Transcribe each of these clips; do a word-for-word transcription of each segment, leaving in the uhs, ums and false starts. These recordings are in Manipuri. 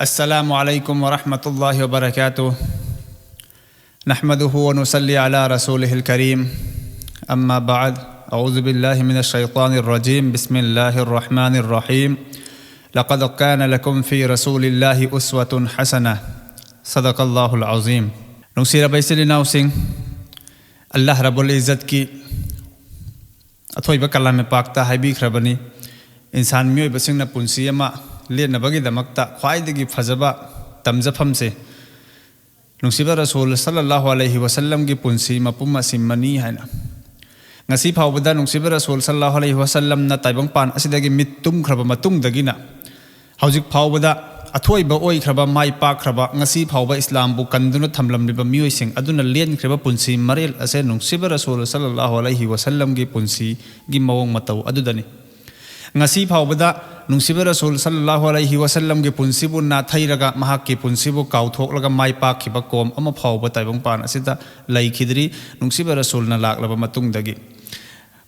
السلام عليكم ورحمة الله وبركاته. نحمده ونصلي على رسوله الكريم. أما بعد، أعوذ بالله من الشيطان الرجيم. بسم الله الرحمن الرحيم. لقد كان لكم في رسول الله أسوة حسنة. صدق الله العظيم. ꯅꯨꯡꯁꯤꯔꯕ ꯏꯆꯤꯜ ꯏꯅꯥꯎꯁꯤꯡ, ꯑꯜꯂꯥꯍ ꯔꯕꯨꯜ ꯏꯖꯠꯀꯤ ꯑꯊꯣꯏꯕ ꯀꯂꯥꯝ ꯄꯥꯛꯇ ꯍꯥꯏꯕꯤꯈ꯭ꯔꯕꯅꯤ, ꯏꯟꯁꯥꯟ ꯃꯤꯑꯣꯏꯕꯁꯤꯡꯅ ꯄꯨꯟꯁꯤ ꯑꯃ ꯂꯦꯟꯅꯕꯒꯤꯗꯃꯛꯇ ꯈ꯭ꯋꯥꯏꯗꯒꯤ ꯐꯖꯕ ꯇꯝꯖꯐꯝꯁꯦ ꯅꯨꯡꯁꯤꯕ ꯔꯁꯨꯜ ꯁꯜꯂꯜꯂꯥꯍꯨ ꯑꯂꯩꯍꯤ ꯋꯁꯜꯂꯝꯒꯤ ꯄꯨꯟꯁꯤ ꯃꯄꯨꯝ ꯑꯁꯤꯃꯅꯤ ꯍꯥꯏꯅ꯫ ꯉꯁꯤ ꯐꯥꯎꯕꯗ ꯅꯨꯡꯁꯤꯕ ꯔꯁꯨꯜ ꯁꯜꯂꯜꯂꯥꯍꯨ ꯑꯂꯩꯍꯤ ꯋꯁꯜꯂꯝꯅ ꯇꯥꯏꯕꯪꯄꯥꯟ ꯑꯁꯤꯗꯒꯤ ꯃꯤꯠ ꯇꯨꯝꯈ꯭ꯔꯕ ꯃꯇꯨꯡꯗꯒꯤꯅ ꯍꯧꯖꯤꯛ ꯐꯥꯎꯕꯗ ꯑꯊꯣꯏꯕ ꯑꯣꯏꯈ꯭ꯔꯕ, ꯃꯥꯏ ꯄꯥꯛꯈ꯭ꯔꯕ, ꯉꯁꯤ ꯐꯥꯎꯕ ꯏꯁꯂꯥꯝꯕꯨ ꯀꯟꯗꯨꯅ ꯊꯝꯂꯝꯂꯤꯕ ꯃꯤꯑꯣꯏꯁꯤꯡ ꯑꯗꯨꯅ ꯂꯦꯟꯈ꯭ꯔꯤꯕ ꯄꯨꯟꯁꯤ ꯃꯔꯦꯜ ꯑꯁꯦ ꯅꯨꯡꯁꯤꯕ ꯔꯁꯨꯜ ꯁꯜꯂꯜꯂꯥꯍꯨ ꯑꯂꯩꯍꯤ ꯋꯁꯜꯂꯝꯒꯤ ꯄꯨꯟꯁꯤꯒꯤ ꯃꯑꯣꯡ ꯃꯇꯧ ꯑꯗꯨꯗꯅꯤ꯫ ꯉꯁꯤ ꯐꯥꯎꯕꯗ ꯅꯨꯡꯁꯤꯕ ꯔꯁꯨꯜ ꯁꯜꯂꯜꯂꯥꯍꯨ ꯑꯂꯩꯍꯤ ꯋꯁꯜꯂꯝꯒꯤ ꯄꯨꯟꯁꯤꯕꯨ ꯅꯥꯊꯩꯔꯒ, ꯃꯍꯥꯛꯀꯤ ꯄꯨꯟꯁꯤꯕꯨ ꯀꯥꯎꯊꯣꯛꯂꯒ ꯃꯥꯏ ꯄꯥꯛꯈꯤꯕ ꯀꯣꯝ ꯑꯃ ꯐꯥꯎꯕ ꯇꯥꯏꯕꯪꯄꯥꯟ ꯑꯁꯤꯗ ꯂꯩꯈꯤꯗ꯭ꯔꯤ, ꯅꯨꯡꯁꯤꯕ ꯔꯁꯨꯜꯅ ꯂꯥꯛꯂꯕ ꯃꯇꯨꯡꯗꯒꯤ꯫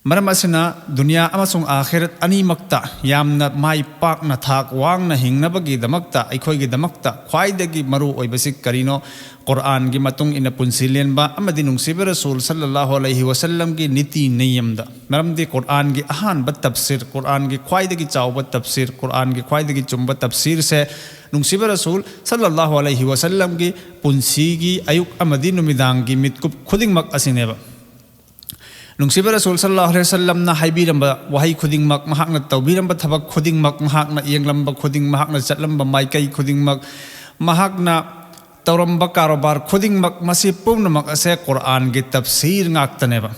ꯃꯔꯝ ꯑꯁꯤꯅ ꯗꯨꯅꯤꯌꯥ ꯑꯃꯁꯨꯡ ꯑꯥꯈꯤꯔꯠ ꯑꯅꯤꯃꯛꯇ ꯌꯥꯝꯅ ꯃꯥꯏ ꯄꯥꯛꯅ, ꯊꯥꯛ ꯋꯥꯡꯅ ꯍꯤꯡꯅꯕꯒꯤꯗꯃꯛꯇ, ꯑꯩꯈꯣꯏꯒꯤꯗꯃꯛꯇ ꯈ꯭ꯋꯥꯏꯗꯒꯤ ꯃꯔꯨ ꯑꯣꯏꯕꯁꯤ ꯀꯔꯤꯅꯣ? ꯀꯨꯔꯥꯟꯒꯤ ꯃꯇꯨꯡ ꯏꯟꯅ ꯄꯨꯟꯁꯤ ꯂꯦꯟꯕ ꯑꯃꯗꯤ ꯅꯨꯡꯁꯤꯕ ꯔꯁꯨꯜ ꯁꯜꯂꯜꯂꯥꯍꯨ ꯑꯂꯩꯍꯤ ꯋꯁꯜꯂꯝꯒꯤ ꯅꯤꯇꯤ ꯅꯤꯌꯝꯗ꯫ ꯃꯔꯝꯗꯤ ꯀꯨꯔꯥꯟꯒꯤ ꯑꯍꯥꯟꯕ ꯇꯐꯁꯤꯔ, ꯀꯨꯔꯥꯟꯒꯤ ꯈ꯭ꯋꯥꯏꯗꯒꯤ ꯆꯥꯎꯕ ꯇꯐꯁꯤꯔ, ꯀꯨꯔꯥꯟꯒꯤ ꯈ꯭ꯋꯥꯏꯗꯒꯤ ꯆꯨꯝꯕ ꯇꯐꯁꯤꯔꯁꯦ ꯅꯨꯡꯁꯤꯕ ꯔꯁꯨꯜ ꯁꯜꯂꯜꯂꯥꯍꯨ ꯑꯂꯩꯍꯤ ꯋꯁꯜꯂꯝꯒꯤ ꯄꯨꯟꯁꯤꯒꯤ ꯑꯌꯨꯛ ꯑꯃꯗꯤ ꯅꯨꯃꯤꯗꯥꯡꯒꯤ ꯃꯤꯠꯀꯨꯞ ꯈꯨꯗꯤꯡꯃꯛ ꯑꯁꯤꯅꯦꯕ꯫ ꯅꯨꯡꯁꯤꯕ ꯔꯁꯨꯜ ꯁꯜꯂꯜꯂꯥꯍꯨ ꯑꯂꯩꯍꯤ ꯋꯁꯜꯂꯝꯅ ꯍꯥꯏꯕꯤꯔꯝꯕ ꯋꯥꯍꯩ ꯈꯨꯗꯤꯡꯃꯛ, ꯃꯍꯥꯛꯅ ꯇꯧꯕꯤꯔꯝꯕ ꯊꯕꯛ ꯈꯨꯗꯤꯡꯃꯛ, ꯃꯍꯥꯛꯅ ꯌꯦꯡꯂꯝꯕ ꯈꯨꯗꯤꯡ, ꯃꯍꯥꯛꯅ ꯆꯠꯂꯝꯕ ꯃꯥꯏꯀꯩ ꯈꯨꯗꯤꯡꯃꯛ, ꯃꯍꯥꯛꯅ ꯇꯧꯔꯝꯕ ꯀꯥꯔꯣꯕꯥꯔ ꯈꯨꯗꯤꯡꯃꯛ, ꯃꯁꯤ ꯄꯨꯝꯅꯃꯛ ꯑꯁꯦ ꯀꯨꯔꯥꯟꯒꯤ ꯇꯐꯁꯤꯔ ꯉꯥꯛꯇꯅꯦꯕ꯫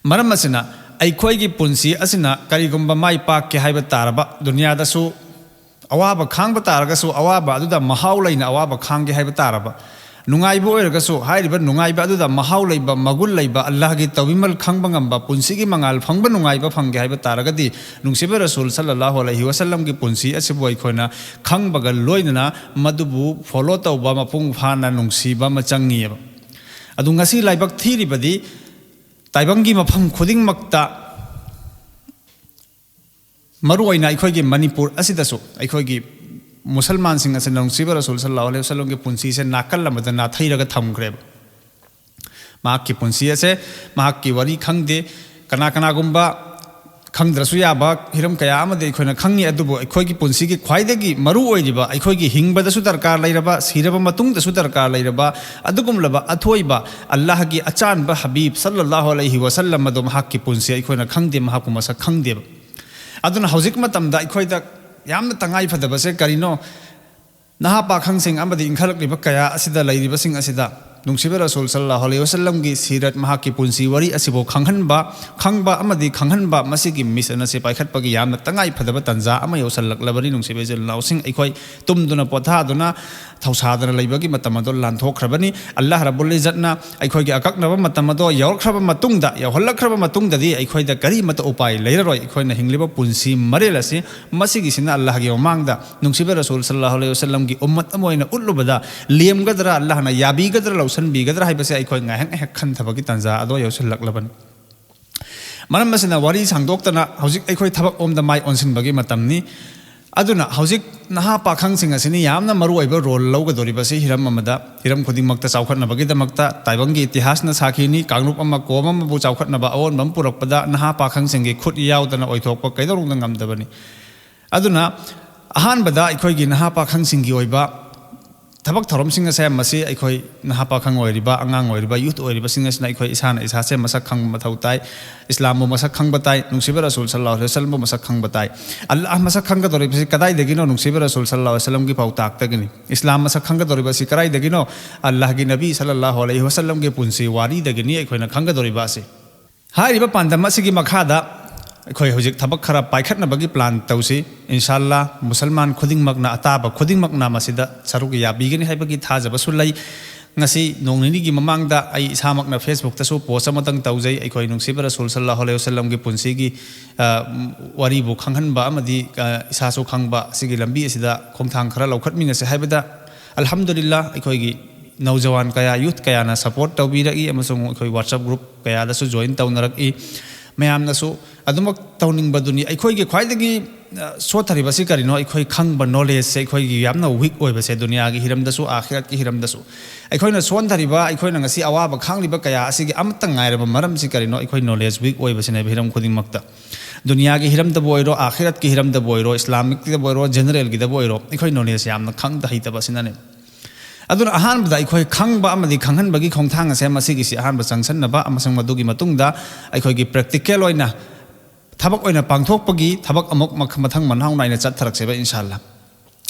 ꯃꯔꯝ ꯑꯁꯤꯅ ꯑꯩꯈꯣꯏꯒꯤ ꯄꯨꯟꯁꯤ ꯑꯁꯤꯅ ꯀꯔꯤꯒꯨꯝꯕ ꯃꯥꯏ ꯄꯥꯛꯀꯦ ꯍꯥꯏꯕ ꯇꯥꯔꯕ, ꯗꯨꯅꯤꯌꯥꯗꯁꯨ ꯑꯋꯥꯕ ꯈꯥꯡꯕ ꯇꯥꯔꯒꯁꯨ, ꯑꯋꯥꯕ ꯑꯗꯨꯗ ꯃꯍꯥꯎ ꯂꯩꯅ ꯑꯋꯥꯕ ꯈꯥꯡꯒꯦ ꯍꯥꯏꯕ ꯇꯥꯔꯕ, ꯅꯨꯡꯉꯥꯏꯕ ꯑꯣꯏꯔꯒꯁꯨ, ꯍꯥꯏꯔꯤꯕ ꯅꯨꯡꯉꯥꯏꯕ ꯑꯗꯨꯗ ꯃꯍꯥꯎ ꯂꯩꯕ, ꯃꯒꯨꯟ ꯂꯩꯕ, ꯑꯜꯂꯥꯍꯒꯤ ꯇꯧꯕꯤꯃꯜ ꯈꯪꯕ ꯉꯝꯕ, ꯄꯨꯟꯁꯤꯒꯤ ꯃꯉꯥꯜ ꯐꯪꯕ ꯅꯨꯡꯉꯥꯏꯕ ꯐꯪꯒꯦ ꯍꯥꯏꯕ ꯇꯥꯔꯒꯗꯤ, ꯅꯨꯡꯁꯤꯕ ꯔꯁꯨꯜ ꯁꯜꯂꯜꯂꯥꯍꯨ ꯑꯂꯩꯍꯤ ꯋꯁꯜꯂꯝꯒꯤ ꯄꯨꯟꯁꯤ ꯑꯁꯤꯕꯨ ꯑꯩꯈꯣꯏꯅ ꯈꯪꯕꯒ ꯂꯣꯏꯅꯅ ꯃꯗꯨꯕꯨ ꯐꯣꯂꯣ ꯇꯧꯕ, ꯃꯄꯨꯡ ꯐꯥꯅ ꯅꯨꯡꯁꯤꯕ ꯑꯃ ꯆꯪꯉꯤꯑꯕ꯫ ꯑꯗꯨ ꯉꯁꯤ ꯂꯥꯏꯕꯛ ꯊꯤꯔꯤꯕꯗꯤ, ꯇꯥꯏꯕꯪꯒꯤ ꯃꯐꯝ ꯈꯨꯗꯤꯡꯃꯛꯇ, ꯃꯔꯨꯑꯣꯏꯅ ꯑꯩꯈꯣꯏꯒꯤ ꯃꯅꯤꯄꯨꯔ ꯑꯁꯤꯗꯁꯨ, ꯑꯩꯈꯣꯏꯒꯤ ꯃꯨꯁꯜꯃꯥꯟꯁꯤꯡ ꯑꯁꯤꯅ ꯅꯨꯡꯁꯤꯕ ꯔꯁꯨꯜ ꯁꯜꯂꯜꯂꯥꯍꯨ ꯑꯂꯩꯍꯤ ꯋꯥꯁꯜꯂꯝꯒꯤ ꯄꯨꯟꯁꯤꯁꯦ ꯅꯥꯀꯜ ꯑꯃꯗ ꯅꯥꯊꯩꯔꯒ ꯊꯝꯈ꯭ꯔꯦꯕ꯫ ꯃꯍꯥꯛꯀꯤ ꯄꯨꯟꯁꯤ ꯑꯁꯦ, ꯃꯍꯥꯛꯀꯤ ꯋꯥꯔꯤ ꯈꯪꯗꯦ꯫ ꯀꯅꯥ ꯀꯅꯥꯒꯨꯝꯕ ꯈꯪꯗ꯭ꯔꯁꯨ ꯌꯥꯕ ꯍꯤꯔꯝ ꯀꯌꯥ ꯑꯃꯗꯤ ꯑꯩꯈꯣꯏꯅ ꯈꯪꯉꯤ, ꯑꯗꯨꯕꯨ ꯑꯩꯈꯣꯏꯒꯤ ꯄꯨꯟꯁꯤꯒꯤ ꯈ꯭ꯋꯥꯏꯗꯒꯤ ꯃꯔꯨ ꯑꯣꯏꯔꯤꯕ, ꯑꯩꯈꯣꯏꯒꯤ ꯍꯤꯡꯕꯗꯁꯨ ꯗꯔꯀꯥꯔ ꯂꯩꯔꯕ, ꯁꯤꯔꯕ ꯃꯇꯨꯡꯗꯁꯨ ꯗꯔꯀꯥꯔ ꯂꯩꯔꯕ ꯑꯗꯨꯒꯨꯝꯂꯕ ꯑꯊꯣꯏꯕ ꯑꯜꯂꯥꯍꯒꯤ ꯑꯆꯥꯟꯕ ꯍꯕꯤꯕ ꯁꯜꯂꯜꯂꯥꯍꯨ ꯑꯂꯩꯍꯤ ꯋꯥꯁꯜꯂꯝ ꯑꯗꯣ ꯃꯍꯥꯛꯀꯤ ꯄꯨꯟꯁꯤ ꯑꯩꯈꯣꯏꯅ ꯈꯪꯗꯦ, ꯃꯍꯥꯛꯄꯨ ꯃꯁꯛ ꯈꯪꯗꯦꯕ꯫ ꯑꯗꯨꯅ ꯍꯧꯖꯤꯛ ꯃꯇꯝꯗ ꯑꯩꯈꯣꯏꯗ ꯌꯥꯝꯅ ꯇꯉꯥꯏ ꯐꯗꯕꯁꯦ ꯀꯔꯤꯅꯣ? ꯅꯍꯥ ꯄꯥꯈꯪꯁꯤꯡ ꯑꯃꯗꯤ ꯏꯟꯈꯠꯂꯛꯂꯤꯕ ꯀꯌꯥ ꯑꯁꯤꯗ ꯂꯩꯔꯤꯕꯁꯤꯡ ꯑꯁꯤꯗ ꯅꯨꯡꯁꯤꯕ ꯔꯁꯨꯜ ꯁꯜꯂꯜꯂꯥꯍꯨ ꯑꯂꯩꯍꯤ ꯋꯥꯁꯜꯂꯝꯒꯤ ꯁꯤꯔꯠ, ꯃꯍꯥꯛꯀꯤ ꯄꯨꯟꯁꯤ ꯋꯥꯔꯤ ꯑꯁꯤꯕꯨ ꯈꯪꯍꯟꯕ, ꯈꯪꯕ ꯑꯃꯗꯤ ꯈꯪꯍꯟꯕ, ꯃꯁꯤꯒꯤ ꯃꯤꯁꯟ ꯑꯁꯤ ꯄꯥꯏꯈꯠꯄꯒꯤ ꯌꯥꯝꯅ ꯇꯉꯥꯏ ꯐꯗꯕ ꯇꯥꯟꯖꯥ ꯑꯃ ꯌꯧꯁꯜꯂꯛꯂꯕꯅꯤ꯫ ꯅꯨꯡꯁꯤꯕ ꯏꯆꯤꯜ ꯏꯅꯥꯎꯁꯤꯡ, ꯑꯩꯈꯣꯏ ꯇꯨꯝꯗꯨꯅ ꯄꯣꯊꯥꯗꯨꯅ ꯊꯧꯁꯥꯗꯅ ꯂꯩꯕꯒꯤ ꯃꯇꯝ ꯑꯗꯨ ꯂꯥꯟꯊꯣꯛꯈ꯭ꯔꯕꯅꯤ꯫ ꯑꯜꯂꯥꯍ ꯔꯕꯨꯜ ꯏꯖꯠꯅ ꯑꯩꯈꯣꯏꯒꯤ ꯑꯀꯛꯅꯕ ꯃꯇꯝ ꯑꯗꯣ ꯌꯧꯔꯛꯈ꯭ꯔꯕ ꯃꯇꯨꯡꯗ, ꯌꯧꯍꯜꯂꯛꯈ꯭ꯔꯕ ꯃꯇꯨꯡꯗꯗꯤ ꯑꯩꯈꯣꯏꯗ ꯀꯔꯤꯃꯠꯇ ꯎꯄꯥꯏ ꯂꯩꯔꯔꯣꯏ꯫ ꯑꯩꯈꯣꯏꯅ ꯍꯤꯡꯂꯤꯕ ꯄꯨꯟꯁꯤ ꯃꯔꯦꯜ ꯑꯁꯤ ꯃꯁꯤꯒꯤꯁꯤꯅ ꯑꯜꯂꯥꯍꯒꯤ ꯃꯃꯥꯡꯗ ꯅꯨꯡꯁꯤꯕ ꯔꯁꯨꯜ ꯁꯜꯂꯜꯂꯥꯍꯨ ꯑꯂꯩꯍꯤ ꯋꯥꯁꯜꯂꯝꯒꯤ ꯎꯝꯃꯠ ꯑꯃ ꯑꯣꯏꯅ ꯎꯠꯂꯨꯕꯗ ꯂꯦꯝꯒꯗ꯭ꯔꯥ, ꯑꯜꯂꯥꯍꯅ ꯌꯥꯕꯤꯒꯗ꯭ꯔꯥ, ꯂꯧꯁꯤꯟꯕꯤꯒꯗ꯭ꯔꯥ ꯍꯥꯏꯕꯁꯦ ꯑꯩꯈꯣꯏ ꯉꯥꯏꯍꯥꯛ ꯉꯥꯏꯍꯥꯛ ꯈꯟꯊꯕꯒꯤ ꯇꯥꯟꯖꯥ ꯑꯗꯣ ꯌꯧꯁꯤꯜꯂꯛꯂꯕꯅꯤ꯫ ꯃꯔꯝ ꯑꯁꯤꯅ ꯋꯥꯔꯤ ꯁꯥꯡꯗꯣꯛꯇꯅ ꯍꯧꯖꯤꯛ ꯑꯩꯈꯣꯏ ꯊꯕꯛ ꯑꯃꯗ ꯃꯥꯏ ꯑꯣꯟꯁꯤꯟꯕꯒꯤ ꯃꯇꯝꯅꯤ꯫ ꯑꯗꯨꯅ ꯍꯧꯖꯤꯛ ꯅꯍꯥ ꯄꯥꯈꯪꯁꯤꯡ ꯑꯁꯤꯅ ꯌꯥꯝꯅ ꯃꯔꯨꯑꯣꯏꯕ ꯔꯣꯜ ꯂꯧꯒꯗꯧꯔꯤꯕꯁꯤ ꯍꯤꯔꯝ ꯑꯃꯗ, ꯍꯤꯔꯝ ꯈꯨꯗꯤꯡꯃꯛꯇ ꯆꯥꯎꯈꯠꯅꯕꯒꯤꯗꯃꯛꯇ ꯇꯥꯏꯕꯪꯒꯤ ꯏꯇꯤꯍꯥꯁꯅ ꯁꯥꯈꯤꯅꯤ꯫ ꯀꯥꯡꯂꯨꯞ ꯑꯃ, ꯀꯣꯝ ꯑꯃꯕꯨ ꯆꯥꯎꯈꯠꯅꯕ ꯑꯑꯣꯟꯕ ꯑꯃ ꯄꯨꯔꯛꯄꯗ ꯅꯍꯥ ꯄꯥꯈꯪꯁꯤꯡꯒꯤ ꯈꯨꯠ ꯌꯥꯎꯗꯅ ꯑꯣꯏꯊꯣꯛꯄ ꯀꯩꯗꯧꯅꯨꯡꯗ ꯉꯝꯗꯕꯅꯤ꯫ ꯑꯗꯨꯅ ꯑꯍꯥꯟꯕꯗ ꯑꯩꯈꯣꯏꯒꯤ ꯅꯍꯥ ꯄꯥꯈꯪꯁꯤꯡꯒꯤ ꯑꯣꯏꯕ ꯊꯕꯛ ꯊꯧꯔꯝꯁꯤꯡ ꯑꯁꯦ ꯃꯁꯤ ꯑꯩꯈꯣꯏ ꯅꯍꯥ ꯄꯥꯈꯪ ꯑꯣꯏꯔꯤꯕ, ꯑꯉꯥꯡ ꯑꯣꯏꯔꯤꯕ, ꯌꯨꯠ ꯑꯣꯏꯔꯤꯕꯁꯤꯡ ꯑꯁꯤꯅ ꯑꯩꯈꯣꯏ ꯏꯁꯥꯅ ꯏꯁꯥꯁꯦ ꯃꯁꯛ ꯈꯪꯕ ꯃꯊꯧ ꯇꯥꯏ꯫ ꯏꯁꯂꯥꯝꯕꯨ ꯃꯁꯛ ꯈꯪꯕ ꯇꯥꯏ, ꯅꯨꯡꯁꯤꯕ ꯔꯁꯨꯜ ꯁꯜꯂꯜꯂꯥꯍꯨ ꯑꯂꯩꯍꯤ ꯋꯥꯁꯜꯂꯝꯕꯨ ꯃꯁꯛ ꯈꯪꯕ ꯇꯥꯏ꯫ ꯑꯜꯂꯥꯍ ꯃꯁꯛ ꯈꯪꯒꯗꯧꯔꯤꯕꯁꯤ ꯀꯗꯥꯏꯗꯒꯤꯅꯣ? ꯅꯨꯡꯁꯤꯕ ꯔꯁꯨꯜ ꯁꯜꯂꯜꯂꯥꯍꯨ ꯑꯂꯩꯍꯤ ꯋꯥꯁꯜꯂꯝꯒꯤ ꯄꯥꯎꯇꯥꯛꯇꯒꯤꯅꯤ꯫ ꯏꯁꯂꯥꯝ ꯃꯁꯛ ꯈꯪꯒꯗꯧꯔꯤꯕꯁꯤ ꯀꯗꯥꯏꯗꯒꯤꯅꯣ? ꯑꯜꯂꯥꯍꯒꯤ ꯅꯕꯤ ꯁꯜꯂꯜꯂꯥꯍꯨ ꯑꯂꯩꯍꯤ ꯋꯥꯁꯜꯂꯝꯒꯤ ꯄꯨꯟꯁꯤ ꯋꯥꯔꯤꯗꯒꯤꯅꯤ ꯑꯩꯈꯣꯏꯅ ꯈꯪꯒꯗꯧꯔꯤꯕ ꯑꯁꯤ꯫ ꯍꯥꯏꯔꯤꯕ ꯄꯥꯟꯗꯝ ꯑꯁꯤꯒꯤ ꯃꯈꯥꯗ ꯑꯩꯈꯣꯏ ꯍꯧꯖꯤꯛ ꯊꯕꯛ ꯈꯔ ꯄꯥꯏꯈꯠꯅꯕꯒꯤ ꯄ꯭ꯂꯥꯟ ꯇꯧꯁꯤ꯫ ꯏꯟꯁꯥ ꯑꯜꯂꯥ, ꯃꯨꯁꯜꯃꯥꯟ ꯈꯨꯗꯤꯡꯃꯛꯅ, ꯑꯇꯥꯕ ꯈꯨꯗꯤꯡꯃꯛꯅ ꯃꯁꯤꯗ ꯁꯔꯨꯛ ꯌꯥꯕꯤꯒꯅꯤ ꯍꯥꯏꯕꯒꯤ ꯊꯥꯖꯕꯁꯨ ꯂꯩ꯫ ꯉꯁꯤ ꯅꯣꯡ ꯅꯤꯅꯤꯒꯤ ꯃꯃꯥꯡꯗ ꯑꯩ ꯏꯁꯥꯃꯛꯅ ꯐꯦꯁꯕꯨꯛꯇꯁꯨ ꯄꯣꯁ ꯑꯃꯇꯪ ꯇꯧꯖꯩ꯫ ꯑꯩꯈꯣꯏ ꯅꯨꯡꯁꯤꯕ ꯔꯁꯨꯜ ꯁꯜꯂꯜꯂꯥꯍꯨ ꯑꯂꯩꯍꯤ ꯋꯥꯁꯜꯂꯝꯒꯤ ꯄꯨꯟꯁꯤꯒꯤ, ꯑ, ꯋꯥꯔꯤꯕꯨ ꯈꯪꯍꯟꯕ ꯑꯃꯗꯤ, ꯑ, ꯏꯁꯥꯁꯨ ꯈꯪꯕ ꯑꯁꯤꯒꯤ ꯂꯝꯕꯤ ꯑꯁꯤꯗ ꯈꯣꯡꯊꯥꯡ ꯈꯔ ꯂꯧꯈꯠꯃꯤꯟꯅꯁꯤ ꯍꯥꯏꯕꯗ, ꯑꯜꯍꯝꯗꯨꯂꯤꯜꯂꯥ, ꯑꯩꯈꯣꯏꯒꯤ ꯅꯧꯖꯋꯥꯟ ꯀꯌꯥ, ꯌꯨꯠ ꯀꯌꯥꯅ ꯁꯄꯣꯔꯠ ꯇꯧꯕꯤꯔꯛꯏ ꯑꯃꯁꯨꯡ ꯑꯩꯈꯣꯏ WhatsApp ꯒ꯭ꯔꯨꯞ ꯀꯌꯥꯗꯁꯨ ꯖꯣꯏꯟ ꯇꯧꯅꯔꯛꯏ꯫ ꯃꯌꯥꯝꯅꯁꯨ ꯑꯗꯨꯃꯛ ꯇꯧꯅꯤꯡꯕꯗꯨꯅꯤ꯫ ꯑꯩꯈꯣꯏꯒꯤ ꯈ꯭ꯋꯥꯏꯗꯒꯤ ꯑ, ꯁꯣꯠꯊꯔꯤꯕꯁꯤ ꯀꯔꯤꯅꯣ? ꯑꯩꯈꯣꯏ ꯈꯪꯕ, ꯅꯣꯂꯦꯖꯁꯦ ꯑꯩꯈꯣꯏꯒꯤ ꯌꯥꯝꯅ ꯋꯤꯛ ꯑꯣꯏꯕꯁꯦ, ꯗꯨꯅꯤꯌꯥꯒꯤ ꯍꯤꯔꯝꯗꯁꯨ ꯑꯥꯈꯤꯔꯠꯀꯤ ꯍꯤꯔꯝꯗꯁꯨ꯫ ꯑꯩꯈꯣꯏꯅ ꯁꯣꯟꯊꯔꯤꯕ, ꯑꯩꯈꯣꯏꯅ ꯉꯁꯤ ꯑꯋꯥꯕ ꯈꯥꯡꯂꯤꯕ ꯀꯌꯥ ꯑꯁꯤꯒꯤ ꯑꯃꯠꯇ ꯉꯥꯏꯔꯕ ꯃꯔꯝꯁꯤ ꯀꯔꯤꯅꯣ? ꯑꯩꯈꯣꯏ ꯅꯣꯂꯦꯖ ꯋꯤꯛ ꯑꯣꯏꯕꯁꯤꯅꯦꯕ, ꯍꯤꯔꯝ ꯈꯨꯗꯤꯡꯃꯛꯇ꯫ ꯗꯨꯅꯤꯌꯥꯒꯤ ꯍꯤꯔꯝꯗꯕꯨ ꯑꯣꯏꯔꯣ, ꯑꯥꯈꯤꯔꯠꯀꯤ ꯍꯤꯔꯝꯗꯕꯨ ꯑꯣꯏꯔꯣ, ꯏꯁꯂꯥꯃꯤꯛꯀꯤꯗꯕꯨ ꯑꯣꯏꯔꯣ, ꯖꯦꯅꯔꯦꯜꯒꯤꯗꯕꯨ ꯑꯣꯏꯔꯣ, ꯑꯩꯈꯣꯏ ꯅꯣꯂꯦꯖ ꯌꯥꯝꯅ ꯈꯪꯗ ꯍꯩꯇꯕ ꯑꯁꯤꯅꯅꯦ꯫ ꯑꯗꯨꯅ ꯑꯍꯥꯟꯕꯗ ꯑꯩꯈꯣꯏ ꯈꯪꯕ ꯑꯃꯗꯤ ꯈꯪꯍꯟꯕꯒꯤ ꯈꯣꯡꯊꯥꯡ ꯑꯁꯦ ꯃꯁꯤꯒꯤꯁꯤ ꯑꯍꯥꯟꯕ ꯆꯪꯁꯟꯅꯕ ꯑꯃꯁꯨꯡ ꯃꯗꯨꯒꯤ ꯃꯇꯨꯡꯗ ꯑꯩꯈꯣꯏꯒꯤ ꯄ꯭ꯔꯦꯛꯇꯤꯀꯦꯜ ꯑꯣꯏꯅ ꯊꯕꯛ ꯑꯣꯏꯅ ꯄꯥꯡꯊꯣꯛꯄꯒꯤ ꯊꯕꯛ ꯑꯃꯨꯛ ꯃꯈ-, ꯃꯊꯪ ꯃꯅꯥꯎ ꯅꯥꯏꯅ ꯆꯠꯊꯔꯛꯁꯦꯕ, ꯏꯟꯁꯥ ꯑꯜꯂꯥ꯫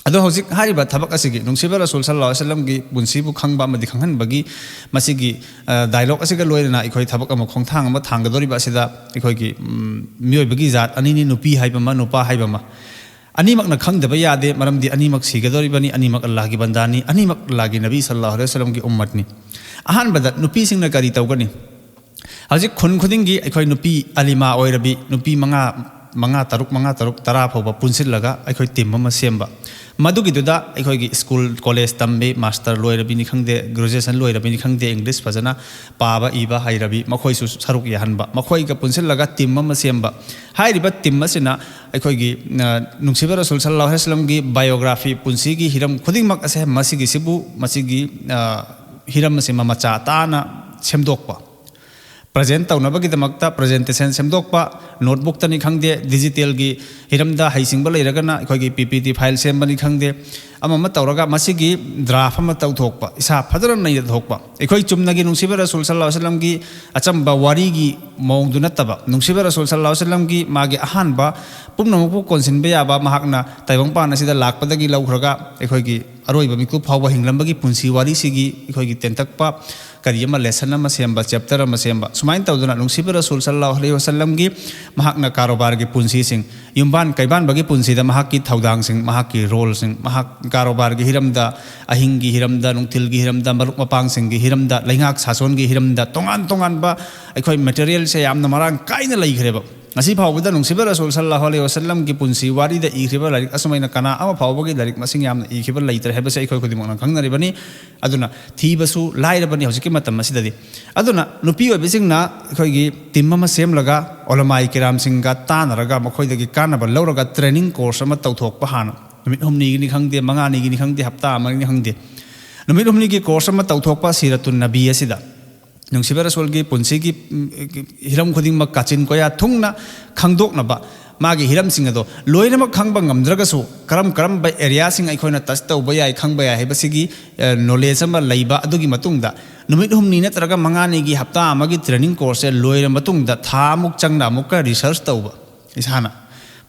ꯑꯗꯣ ꯍꯧꯖꯤꯛ ꯍꯥꯏꯔꯤꯕ ꯊꯕꯛ ꯑꯁꯤꯒꯤ, ꯅꯨꯡꯁꯤꯕ ꯔꯁꯨꯜ ꯁꯜꯂꯜꯂꯥꯍꯨ ꯑꯂꯩꯍꯤ ꯋꯁꯜꯂꯝꯒꯤ ꯄꯨꯟꯁꯤꯕꯨ ꯈꯪꯕ ꯑꯃꯗꯤ ꯈꯪꯍꯟꯕꯒꯤ ꯃꯁꯤꯒꯤ, ꯑ, ꯗꯥꯏꯂꯣꯛ ꯑꯁꯤꯒ ꯂꯣꯏꯅꯅ ꯑꯩꯈꯣꯏ ꯊꯕꯛ ꯑꯃ ꯈꯣꯡꯊꯥꯡ ꯑꯃ ꯊꯥꯡꯒꯗꯧꯔꯤꯕ ꯑꯁꯤꯗ ꯑꯩꯈꯣꯏꯒꯤ, ꯎꯝ, ꯃꯤꯑꯣꯏꯕꯒꯤ ꯖꯥꯠ ꯑꯅꯤꯅꯤ, ꯅꯨꯄꯤ ꯍꯥꯏꯕ ꯑꯃ, ꯅꯨꯄꯥ ꯍꯥꯏꯕ ꯑꯃ꯫ ꯑꯅꯤꯃꯛꯅ ꯈꯪꯗꯕ ꯌꯥꯗꯦ, ꯃꯔꯝꯗꯤ ꯑꯅꯤꯃꯛ ꯁꯤꯒꯗꯧꯔꯤꯕꯅꯤ, ꯑꯅꯤꯃꯛ ꯑꯜꯂꯥꯍꯒꯤ ꯕꯟꯗꯥꯅꯤ, ꯑꯅꯤꯃꯛ ꯑꯜꯂꯥꯍꯒꯤ ꯅꯕꯤ ꯁꯜꯂꯜꯂꯥꯍꯨ ꯑꯂꯩꯍꯤ ꯋꯁꯜꯂꯝꯒꯤ ꯎꯝꯃꯠꯅꯤ꯫ ꯑꯍꯥꯟꯕꯗ ꯅꯨꯄꯤꯁꯤꯡꯅ ꯀꯔꯤ ꯇꯧꯒꯅꯤ? ꯍꯧꯖꯤꯛ ꯈꯨꯟ ꯈꯨꯗꯤꯡꯒꯤ ꯑꯩꯈꯣꯏ ꯅꯨꯄꯤ ꯑꯂꯤꯃꯥ ꯑꯣꯏꯔꯕꯤ ꯅꯨꯄꯤ ꯃꯉꯥ, ꯃꯉꯥ, ꯇꯔꯨꯛ, ꯃꯉꯥ, ꯇꯔꯨꯛ, ꯇꯔꯥ ꯐꯥꯎꯕ ꯄꯨꯟꯁꯤꯜꯂꯒ ꯑꯩꯈꯣꯏ ꯇꯤꯝ ꯑꯃ ꯁꯦꯝꯕ꯫ ꯃꯗꯨꯒꯤꯗꯨꯗ ꯑꯩꯈꯣꯏꯒꯤ ꯁ꯭ꯀꯨꯜ, ꯀꯣꯂꯦꯖ ꯇꯝꯕꯤ, ꯃꯥꯁꯇꯔ ꯂꯣꯏꯔꯕꯤꯅꯤ ꯈꯪꯗꯦ, ꯒ꯭ꯔꯦꯖꯨꯑꯦꯁꯟ ꯂꯣꯏꯔꯕꯤꯅꯤ ꯈꯪꯗꯦ, ꯏꯪꯂꯤꯁ ꯐꯖꯅ ꯄꯥꯕ ꯏꯕ ꯍꯩꯔꯕꯤ, ꯃꯈꯣꯏꯁꯨ ꯁꯔꯨꯛ ꯌꯥꯍꯟꯕ, ꯃꯈꯣꯏꯒ ꯄꯨꯟꯁꯤꯜꯂꯒ ꯇꯤꯝ ꯑꯃ ꯁꯦꯝꯕ꯫ ꯍꯥꯏꯔꯤꯕ ꯇꯤꯝ ꯑꯁꯤꯅ ꯑꯩꯈꯣꯏꯒꯤ, ꯑ, ꯅꯨꯡꯁꯤꯕ ꯔꯁꯨꯜ ꯁꯜꯂꯜꯂꯥꯍꯨ ꯑꯂꯩꯍꯤ ꯋꯁꯜꯂꯝꯒꯤ ꯕꯥꯏꯑꯣꯒ꯭ꯔꯥꯐꯤ, ꯄꯨꯟꯁꯤꯒꯤ ꯍꯤꯔꯝ ꯈꯨꯗꯤꯡꯃꯛ ꯑꯁꯦ ꯃꯁꯤꯒꯤꯁꯤꯕꯨ, ꯃꯁꯤꯒꯤ, ꯑ, ꯍꯤꯔꯝ ꯑꯁꯤ ꯃꯃꯆꯥ ꯇꯥꯅ ꯁꯦꯝꯗꯣꯛꯄ꯫ ꯄ꯭ꯔꯖꯦꯟ ꯇꯧꯅꯕꯒꯤꯗꯃꯛꯇ ꯄ꯭ꯔꯖꯦꯟꯇꯦꯁꯟ ꯁꯦꯝꯗꯣꯛꯄ, ꯅꯣꯠꯕꯨꯛꯇꯅꯤ ꯈꯪꯗꯦ, ꯗꯤꯖꯤꯇꯦꯜꯒꯤ ꯍꯤꯔꯝꯗ ꯍꯩꯁꯤꯡꯕ ꯂꯩꯔꯒꯅ ꯑꯩꯈꯣꯏꯒꯤ ꯄꯤ ꯄꯤ ꯇꯤ ꯐꯥꯏꯜ ꯁꯦꯝꯕꯅꯤ ꯈꯪꯗꯦ, ꯑꯃ ꯑꯃ ꯇꯧꯔꯒ ꯃꯁꯤꯒꯤ ꯗ꯭ꯔꯥꯐ ꯑꯃ ꯇꯧꯊꯣꯛꯄ, ꯏꯁꯥ ꯐꯖꯅ ꯅꯩꯅꯊꯣꯛꯄ꯫ ꯑꯩꯈꯣꯏ ꯆꯨꯝꯅꯒꯤ ꯅꯨꯡꯁꯤꯕ ꯔꯁꯨꯜ ꯁꯜꯂꯜꯂꯥꯍꯨ ꯑꯂꯩꯍꯤ ꯋꯁꯜꯂꯝꯒꯤ ꯑꯆꯝꯕ ꯋꯥꯔꯤꯒꯤ ꯃꯑꯣꯡꯗꯨ ꯅꯠꯇꯕ, ꯅꯨꯡꯁꯤꯕ ꯔꯁꯨꯜ ꯁꯜꯂꯜꯂꯥꯍꯨ ꯑꯂꯩꯍꯤ ꯋꯁꯜꯂꯝꯒꯤ ꯃꯥꯒꯤ ꯑꯍꯥꯟꯕ ꯄꯨꯝꯅꯃꯛꯄꯨ ꯀꯣꯟꯁꯤꯟꯕ ꯌꯥꯕ, ꯃꯍꯥꯛꯅ ꯇꯥꯏꯕꯪꯄꯥꯟ ꯑꯁꯤꯗ ꯂꯥꯛꯄꯗꯒꯤ ꯂꯧꯈ꯭ꯔꯒ ꯑꯩꯈꯣꯏꯒꯤ ꯑꯔꯣꯏꯕ ꯃꯤꯀꯨꯞ ꯐꯥꯎꯕ ꯍꯤꯡꯂꯝꯕꯒꯤ ꯄꯨꯟꯁꯤ ꯋꯥꯔꯤꯁꯤꯒꯤ ꯑꯩꯈꯣꯏꯒꯤ ꯇꯦꯟꯇꯛꯄ ꯀꯔꯤ ꯑꯃ, ꯂꯦꯁꯟ ꯑꯃ ꯁꯦꯝꯕ, ꯆꯦꯞꯇꯔ ꯑꯃ ꯁꯦꯝꯕ, ꯁꯨꯃꯥꯏꯅ ꯇꯧꯗꯅ ꯅꯨꯡꯁꯤꯕ ꯔꯁꯨꯜ ꯁꯜꯂꯜꯂꯥꯍꯨ ꯑꯂꯩꯍꯤ ꯋꯁꯜꯂꯝꯒꯤ ꯃꯍꯥꯛꯅ ꯀꯥꯔꯣꯕꯥꯔꯒꯤ ꯄꯨꯟꯁꯤꯁꯤꯡ, ꯌꯨꯝꯕꯥꯟ ꯀꯩꯕꯥꯟꯕꯒꯤ ꯄꯨꯟꯁꯤꯗ ꯃꯍꯥꯛꯀꯤ ꯊꯧꯗꯥꯡꯁꯤꯡ, ꯃꯍꯥꯛꯀꯤ ꯔꯣꯜꯁꯤꯡ, ꯃꯍꯥꯛ ꯀꯥꯔꯣꯕꯥꯔꯒꯤ ꯍꯤꯔꯝꯗ, ꯑꯍꯤꯡꯒꯤ ꯍꯤꯔꯝꯗ, ꯅꯨꯡꯊꯤꯜꯒꯤ ꯍꯤꯔꯝꯗ, ꯃꯔꯨꯞ ꯃꯄꯥꯡꯁꯤꯡꯒꯤ ꯍꯤꯔꯝꯗ, ꯂꯩꯉꯥꯛ ꯁꯥꯁꯣꯟꯒꯤ ꯍꯤꯔꯝꯗ, ꯇꯣꯉꯥꯟ ꯇꯣꯉꯥꯟꯕ ꯑꯩꯈꯣꯏ ꯃꯦꯇꯔꯤꯌꯦꯜꯁꯦ ꯌꯥꯝꯅ ꯃꯔꯥꯡ ꯀꯥꯏꯅ ꯂꯩꯈ꯭ꯔꯦꯕ꯫ ꯉꯁꯤ ꯐꯥꯎꯕꯗ ꯅꯨꯡꯁꯤꯕ ꯔꯁꯨꯜ ꯁꯜꯂꯥꯍꯨ ꯑꯂꯩꯍꯤ ꯋꯥꯁꯜꯂꯝꯒꯤ ꯄꯨꯟꯁꯤ ꯋꯥꯔꯤꯗ ꯏꯈꯤꯕ ꯂꯥꯏꯔꯤꯛ ꯑꯁꯨꯃꯥꯏꯅ ꯀꯅꯥ ꯑꯃ ꯐꯥꯎꯕꯒꯤ ꯂꯥꯏꯔꯤꯛ ꯃꯁꯤꯡ ꯌꯥꯝꯅ ꯏꯈꯤꯕ ꯂꯩꯇ꯭ꯔꯦ ꯍꯥꯏꯕꯁꯦ ꯑꯩꯈꯣꯏ ꯈꯨꯗꯤꯡꯃꯛꯅ ꯈꯪꯅꯔꯤꯕꯅꯤ꯫ ꯑꯗꯨꯅ ꯊꯤꯕꯁꯨ ꯂꯥꯏꯔꯕꯅꯤ ꯍꯧꯖꯤꯛꯀꯤ ꯃꯇꯝ ꯑꯁꯤꯗꯗꯤ꯫ ꯑꯗꯨꯅ ꯅꯨꯄꯤ ꯑꯣꯏꯕꯁꯤꯡꯅ ꯑꯩꯈꯣꯏꯒꯤ ꯇꯤꯝ ꯑꯃ ꯁꯦꯝꯂꯒ ꯎꯂꯃꯥꯏ ꯀꯤꯔꯥꯝꯁꯤꯡꯒ ꯇꯥꯟꯅꯔꯒ ꯃꯈꯣꯏꯗꯒꯤ ꯀꯥꯟꯅꯕ ꯂꯧꯔꯒ ꯇ꯭ꯔꯦꯅꯤꯡ ꯀꯣꯔꯁ ꯑꯃ ꯇꯧꯊꯣꯛꯄ ꯍꯥꯟꯅ꯫ ꯅꯨꯃꯤꯠ ꯍꯨꯝꯅꯤꯒꯤꯅꯤ ꯈꯪꯗꯦ, ꯃꯉꯥꯅꯤꯒꯤꯅꯤ ꯈꯪꯗꯦ, ꯍꯞꯇꯥ ꯑꯃꯒꯤꯅꯤ ꯈꯪꯗꯦ, ꯅꯨꯃꯤꯠ ꯍꯨꯝꯅꯤꯒꯤ ꯀꯣꯔꯁ ꯑꯃ ꯇꯧꯊꯣꯛꯄ ꯁꯤꯔꯇꯨꯟ ꯅꯕꯤ ꯑꯁꯤꯗ꯫ ꯅꯨꯡꯁꯤꯕ ꯔꯁꯨꯜꯒꯤ ꯄꯨꯟꯁꯤꯒꯤ, ꯎꯝ, ꯍꯤꯔꯝ ꯈꯨꯗꯤꯡꯃꯛ ꯀꯥꯆꯤꯟ ꯀꯣꯌꯥ ꯊꯨꯡꯅ ꯈꯪꯗꯣꯛꯅꯕ, ꯃꯥꯒꯤ ꯍꯤꯔꯝꯁꯤꯡ ꯑꯗꯣ ꯂꯣꯏꯅꯃꯛ ꯈꯪꯕ ꯉꯝꯗ꯭ꯔꯒꯁꯨ, ꯀꯔꯝ ꯀꯔꯝꯕ ꯑꯦꯔꯤꯌꯥꯁꯤꯡ ꯑꯩꯈꯣꯏꯅ ꯇꯆ ꯇꯧꯕ ꯌꯥꯏ, ꯈꯪꯕ ꯌꯥꯏ ꯍꯥꯏꯕꯁꯤꯒꯤ, ꯑ, ꯅꯣꯂꯦꯖ ꯑꯃ ꯂꯩꯕ꯫ ꯑꯗꯨꯒꯤ ꯃꯇꯨꯡꯗ ꯅꯨꯃꯤꯠ ꯍꯨꯝꯅꯤ ꯅꯠꯇ꯭ꯔꯒ ꯃꯉꯥꯅꯤꯒꯤ, ꯍꯞꯇꯥ ꯑꯃꯒꯤ ꯇ꯭ꯔꯦꯅꯤꯡ ꯀꯣꯔꯁꯁꯦ ꯂꯣꯏꯔ ꯃꯇꯨꯡꯗ ꯊꯥ ꯑꯃꯨꯛ ꯆꯪꯅ ꯑꯃꯨꯛꯀ ꯔꯤꯁꯔꯁ ꯇꯧꯕ꯫ ꯏꯁꯥꯅ